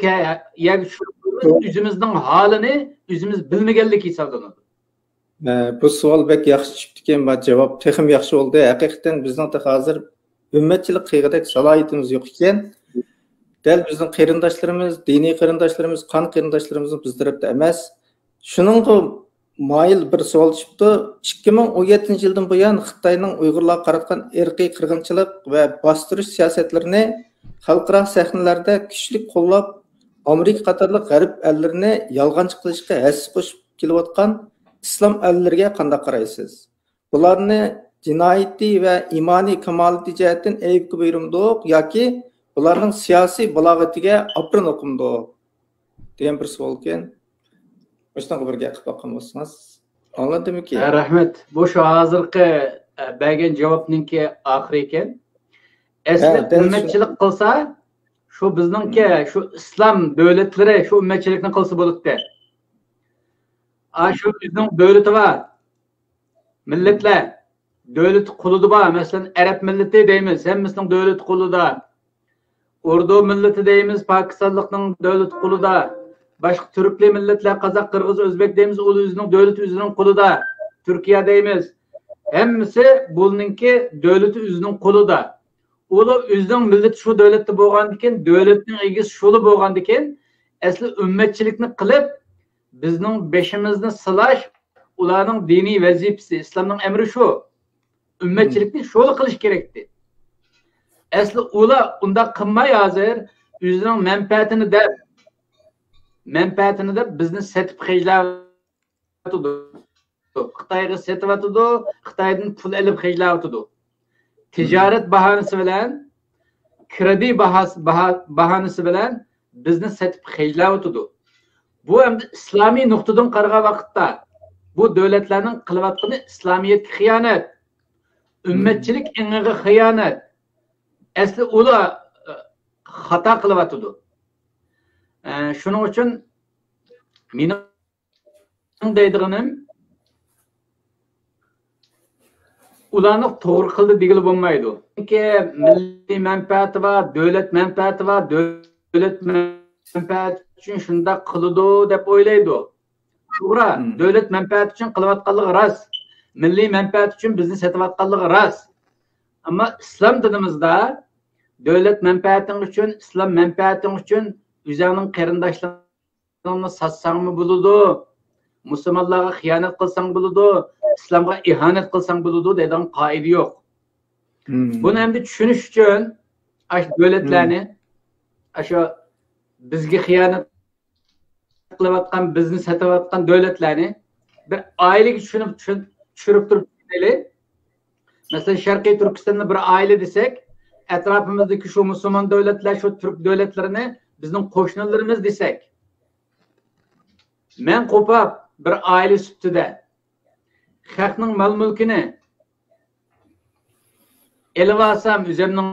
يەرگە چۈشۈرۈپ قويىمىز. ئۆزىمىزنىڭ ھالىنى ئۆزىمىز بىلمىگەنلىك ھېسابلىنىدۇ. ئە، بۇ سوئال بەك ياخشى چىقىپتىكەن، بۇ جاۋاب تېخىمۇ ياخشى بولدى. ھەقىقەتەن بىزنىڭ تېخى ھازىر ئۈممەتچىلىك قىلغۇدەك سالاھىيىتىمىز يوق ئىكەن. دەل بىزنىڭ قېرىنداشلىرىمىز، دىنىي قېرىنداشلىرىمىز، قان قېرىنداشلىرىمىزمۇ بىز تەرەپتە ئەمەس. شۇنىڭغا مايىل بىر سوئال چىقىپتۇ. ئىككى مىڭ ئون يەتتىنچى يىلدىن بۇيان خىتاينىڭ ئۇيغۇرلارغا قاراتقان ئىرقىي قىرغىنچىلىق ۋە باستۇرۇش سىياسەتلىرىنى خەلقئارا سەھنىلەردە كۈچلۈك قوللاپ، ئامېرىكا قاتارلىق غەرب ئەللىرىنى يالغانچى قىلىشقا ھەسسە قوشۇپ كېلىۋاتقان ئىسلام ئەللىرىگە قانداق قارايسىز؟ بۇلارنى جىنايىتى ۋە ئىمانىي كامالىتى جەھەتتىن ئەيىبكە بۇيرۇمدۇق ياكى بۇلارنىڭ سىياسىي بالاغىتىگە ئاپىرىن ئوقۇمدۇق؟ دېگەن بىر سوئالكەن. مۇشۇنىڭغا بىر گەپ قىلىپ باققان بولسىڭىز. ئاڭلاندىمىكى؟ ھە، رەھمەت. بۇ شۇ ھازىرقى، ئە، بەرگەن جاۋابنىڭكى ئاخىرى ئىكەن. ھە، ئەسلى دەل شۇ. ئۈممەتچىلىك قىلسا، شۇ بىزنىڭكى، شۇ ئىسلام دۆلەتلىرى شۇ ئۈممەتچىلىكنى قىلسا بولاتتى. ئا، شۇ بىزنىڭ دۆلىتى بار. مىللەتلەر دۆلىتى قولىدا بار. مەسىلەن، ئەرەب مىللىتى دەيمىز، ھەممىسىنىڭ دۆلىتى قولىدا. ئوردۇ مىللىتى دەيمىز، پاكىستانلىقنىڭ دۆلىتى قولىدا. باشقا تۈركلى مىللەتلەر، قازاق، قىرغىز، ئۆزبەك دەيمىز، ئۇ ئۆزىنىڭ دۆلىتى ئۆزىنىڭ قولىدا. تۈركىيە دەيمىز. ھەممىسى بۇنىڭكى دۆلىتى ئۆزىنىڭ قولىدا. ئۇلار ئۆزىنىڭ مىللىتى شۇ دۆلەتتە بولغاندىكىن، دۆلەتنىڭ ئىگىسى شۇلا بولغاندىكىن، ئەسلى ئۈممەتچىلىكنى قىلىپ، بىزنىڭ بېشىمىزنى سىلاش ئۇلارنىڭ دىنىي ۋەزىپىسى، ئىسلامنىڭ ئەمرى شۇ. ئۈممەتچىلىكنى شۇلا قىلىش كېرەكتى. ئەسلى ئۇلار ئۇنداق قىلماي ھازىر ئۆزىنىڭ مەنپەئەتىنى دەپ، مەنپەئەتىنى دەپ بىزنى سېتىپ خەجلەۋاتىدۇ. خىتايغا سېتىۋاتىدۇ، خىتايدىن پۇل ئېلىپ خەجلەۋاتىدۇ. تىجارەت باھانىسى بىلەن، كىرېدىت باھاسى، باھا-، باھانىسى بىلەن بىزنى سېتىپ خەجلەۋاتىدۇ. بۇ ئەمدى ئىسلامىي نۇقتىدىن قارىغان ۋاقىتتا، بۇ دۆلەتلەرنىڭ قىلىۋاتقىنى ئىسلامىيەتكە خىيانەت، ئۈممەتچىلىك ئېڭىغا خىيانەت. ئەسلى ئۇلار، ئە، خاتا قىلىۋاتىدۇ. ئە، شۇنىڭ ئۈچۈن مېنىڭ دەيدىغىنىم، ئۇلارنى توغرا قىلدى دېگىلى بولمايدۇ. چۈنكى مىللىي مەنپەئەتى بار، دۆلەت مەنپەئەتى بار، دۆلەت مەنپەئەتى ئۈچۈن شۇنداق قىلىدۇ دەپ ئويلايدۇ. توغرا، دۆلەت مەنپەئەتى ئۈچۈن قىلىۋاتقانلىقى راست. مىللىي مەنپەئەت ئۈچۈن بىزنى سېتىۋاتقانلىقى راست. ئەمما ئىسلام دىنىمىزدا دۆلەت مەنپەئەتىڭ ئۈچۈن، ئىسلام مەنپەئەتىڭ ئۈچۈن ئۆزۈڭنىڭ قېرىنداشلىرىڭنى ساتساڭمۇ بولىدۇ، مۇسۇلمانلارغا خىيانەت قىلساڭ بولىدۇ، ئىسلامغا ئىھانەت قىلساڭ بولىدۇ دەيدىغان قائىدە يوق. بۇنى ئەمدى چۈشىنىش ئۈچۈن ئاشۇ دۆلەتلەرنى، ئاشۇ بىزگە خىيانەت قىلىۋاتقان، بىزنى سېتىۋاتقان دۆلەتلەرنى بىر ئائىلىگە چۈشۈنۈپ، چۈشۈن-، چۈشۈرۈپ تۇرۇپ چۈشىنەيلى. مەسىلەن، شەرقىي تۈركىستاندا بىر ئائىلە دېسەك، ئەتراپىمىزدىكى شۇ مۇسۇلمان دۆلەتلەر، شۇ تۈرك دۆلەتلىرىنى بىزنىڭ قوشنىلىرىمىز دېسەك، مەن قوپاپ بىر ئائىلە سۈپىتىدە خەقنىڭ مال-مۈلكىنى ئېلىۋالسام، ئۆزۈمنىڭ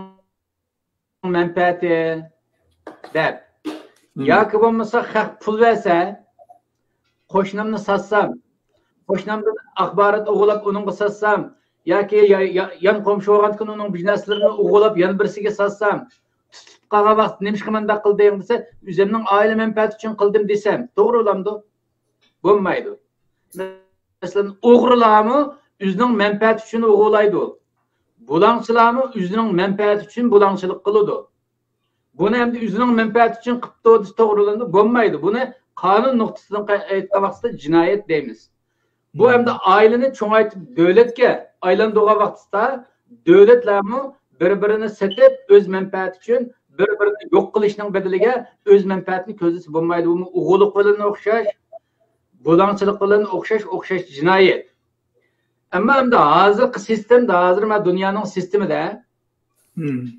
مەنپەئەتى دەپ، ياكى بولمىسا خەق پۇل بەرسە، قوشنامنى ساتسام، قوشنامدىن ئاخبارات ئوغرىلاپ ئۇنىڭغا ساتسام، ياكى يا-، يا-، يان قومشى بولغاندىكىن ئۇنىڭ بىر نەرسىلىرىنى ئوغرىلاپ يەنە بىرسىگە ساتسام، تۇتۇپ قالغان ۋاقىتتا نېمىشقا مۇنداق قىلدىڭ دېسە، ئۆزۈمنىڭ ئائىلە مەنپەئەتى ئۈچۈن قىلدىم دېسەم، توغرا بولامدۇ؟ بولمايدۇ. مەسىلەن، ئوغرىلارمۇ ئۆزىنىڭ مەنپەئەتى ئۈچۈن ئوغرىلايدۇ. بۇلاڭچىلارمۇ ئۆزىنىڭ مەنپەئەتى ئۈچۈن بۇلاڭچىلىق قىلىدۇ. بۇنى ئەمدى ئۆزىنىڭ مەنپەئەتى ئۈچۈن قىپتۇ دېسە توغرىلىنىدۇ، بولمايدۇ. بۇنى قانۇن نۇقتىسىدىن قا-، ئېيتقان ۋاقىتتا جىنايەت دەيمىز. بۇ ئەمدى ئائىلىنى چوڭايتىپ دۆلەتكە ئايلاندۇرغان ۋاقتىدا دۆلەتلەرمۇ بىر-بىرىنى سېتىپ، ئۆز مەنپەئەتى ئۈچۈن بىر-بىرىنى يوق قىلىشنىڭ بەدىلىگە ئۆز مەنپەئەتىنى كۆزلىسە بولمايدۇ. بۇمۇ ئوغرىلىق بىلەن ئوخشاش، بۇلاڭچىلىق بىلەن ئوخشاش، ئوخشاش جىنايەت. ئەمما ئەمدى ھازىرقى سىستېمىدا، ھازىر مانا دۇنيانىڭ سىستېمىدا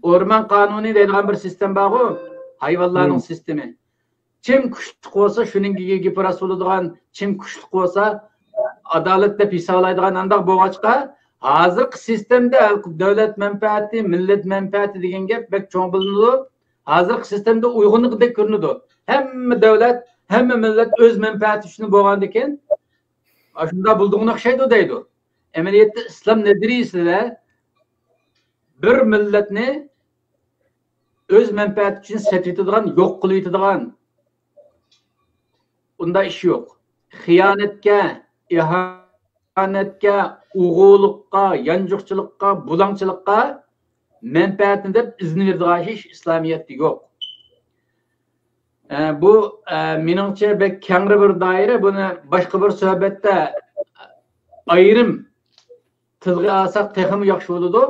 ئورمان قانۇنى دەيدىغان بىر سىستېما بارغۇ، ھايۋانلارنىڭ سىستېمى. كىم كۈچلۈك بولسا، شۇنىڭ گېپى راست بولىدىغان، كىم كۈچلۈك بولسا، ئادالەت دەپ ھېسابلايدىغان ئانداق بولغاچقا، ھازىرقى سىستېمدا دۆلەت مەنپەئەتى، مىللەت مەنپەئەتى دېگەن گەپ بەك چوڭ بىلىنىدۇ. ھازىرقى سىستېمدا ئۇيغۇنلۇقىدەك كۆرۈنىدۇ. ھەممە دۆلەت، ھەممە مىللەت ئۆز مەنپەئەتى ئۈچۈن بولغاندىكىن، ئاشۇنداق بولىدىغان ئوخشايدۇ دەيدۇ. ئەمەلىيەتتە ئىسلام نەزەرىيىسىدە بىر مىللەتنى ئۆز مەنپەئەتى ئۈچۈن سېتىۋېتىدىغان، يوق قىلىۋېتىدىغان ئۇنداق ئىش يوق. خىيانەتكە، ئىھانەتكە، ئوغرىلىققا، يانچۇقچىلىققا، بۇلاڭچىلىققا مەنپەئەتنى دەپ ئىزىن بېرىدىغان ئىش ئىسلامىيەتتە يوق. ئە، بۇ، ئە، مېنىڭچە بەك كەڭرى بىر دائىرە. بۇنى باشقا بىر سۆھبەتتە ئايرىم تىلغا ئالساق تېخىمۇ ياخشى بولىدۇ.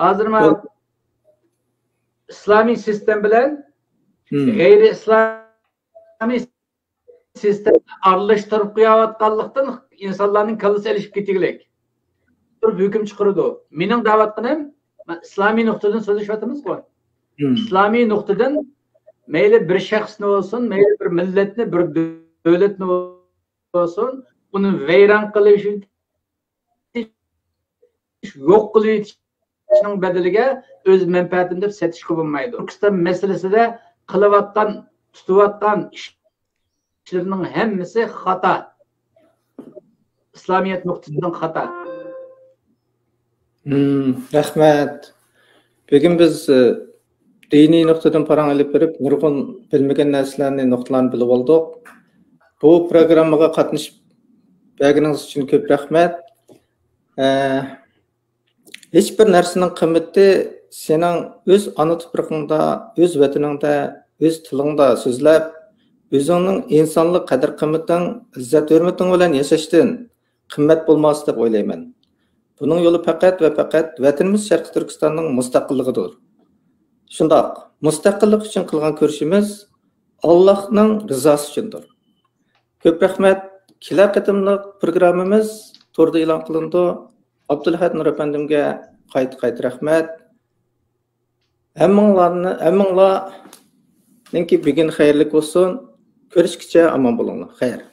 ھازىر مانا ئىسلامىي سىستېم بىلەن غەيرىي ئىسلامىي سىستېمىنى ئارىلاشتۇرۇپ قويۇۋاتقانلىقتىن، ئىنسانلارنىڭ كاللىسى ئېلىشىپ كېتىگلىك تۇرۇپ ھۆكۈم چىقىرىدۇ. مېنىڭ دەۋاتقىنىم، مەن ئىسلامىي نۇقتىدىن سۆزلىشىۋاتىمىزغۇ. ئىسلامىي نۇقتىدىن مەيلى بىر شەخسنى بولسۇن، مەيلى بىر مىللەتنى، بىر دۆلەتنى بولسۇن، ئۇنى ۋەيران قىلىش، يوق قىلىۋېتىشنىڭ بەدىلىگە ئۆز مەنپەئەتىنى دەپ سېتىشقا بولمايدۇ. تۈركىستان مەسىلىسىدە قىلىۋاتقان، تۇتۇۋاتقان ئىشلىرىنىڭ ھەممىسى خاتا. ئىسلامىيەت نۇقتىسىدىن خاتا. مم، رەھمەت. بۈگۈن بىز، ئى، دىنىي نۇقتىدىن پاراڭ ئېلىپ بېرىپ، نۇرغۇن بىلمىگەن نەرسىلەرنى، نۇقتىلارنى بىلىپ ئالدۇق. بۇ پروگراممىغا قاتنىشىپ بەرگىنىڭىز ئۈچۈن كۆپ رەھمەت. ئە، ھېچ بىر نەرسىنىڭ قىممىتى سېنىڭ ئۆز ئانا تۇپرىقىڭدا، ئۆز ۋەتىنىڭدە، ئۆز تىلىڭدا سۆزلەپ، ئۆزۈڭنىڭ ئىنسانلىق قەدىر-قىممىتىڭ، ئىززەت-ھۆرمىتىڭ بىلەن ياشاشتىن قىممەت بولماس دەپ ئويلايمەن. بۇنىڭ يولى پەقەت ۋە پەقەت ۋەتىنىمىز شەرقىي تۈركىستاننىڭ مۇستەقىللىقىدۇر. شۇنداق، مۇستەقىللىق ئۈچۈن قىلغان كۈرىشىمىز ئاللاھنىڭ رىزاسى ئۈچۈندۇر. كۆپ رەھمەت. كېلەر قېتىملىق پروگراممىمىز توردا ئېلان قىلىنىدۇ. ئابدۇلئەھەد نۇر ئەپەندىمگە قايتا-قايتا رەھمەت. ھەممىڭلارنى، ھەممىڭلارنىڭكى بۈگۈن خەيرلىك بولسۇن. كۆرۈشكىچە ئامان بولۇڭلار. خەير.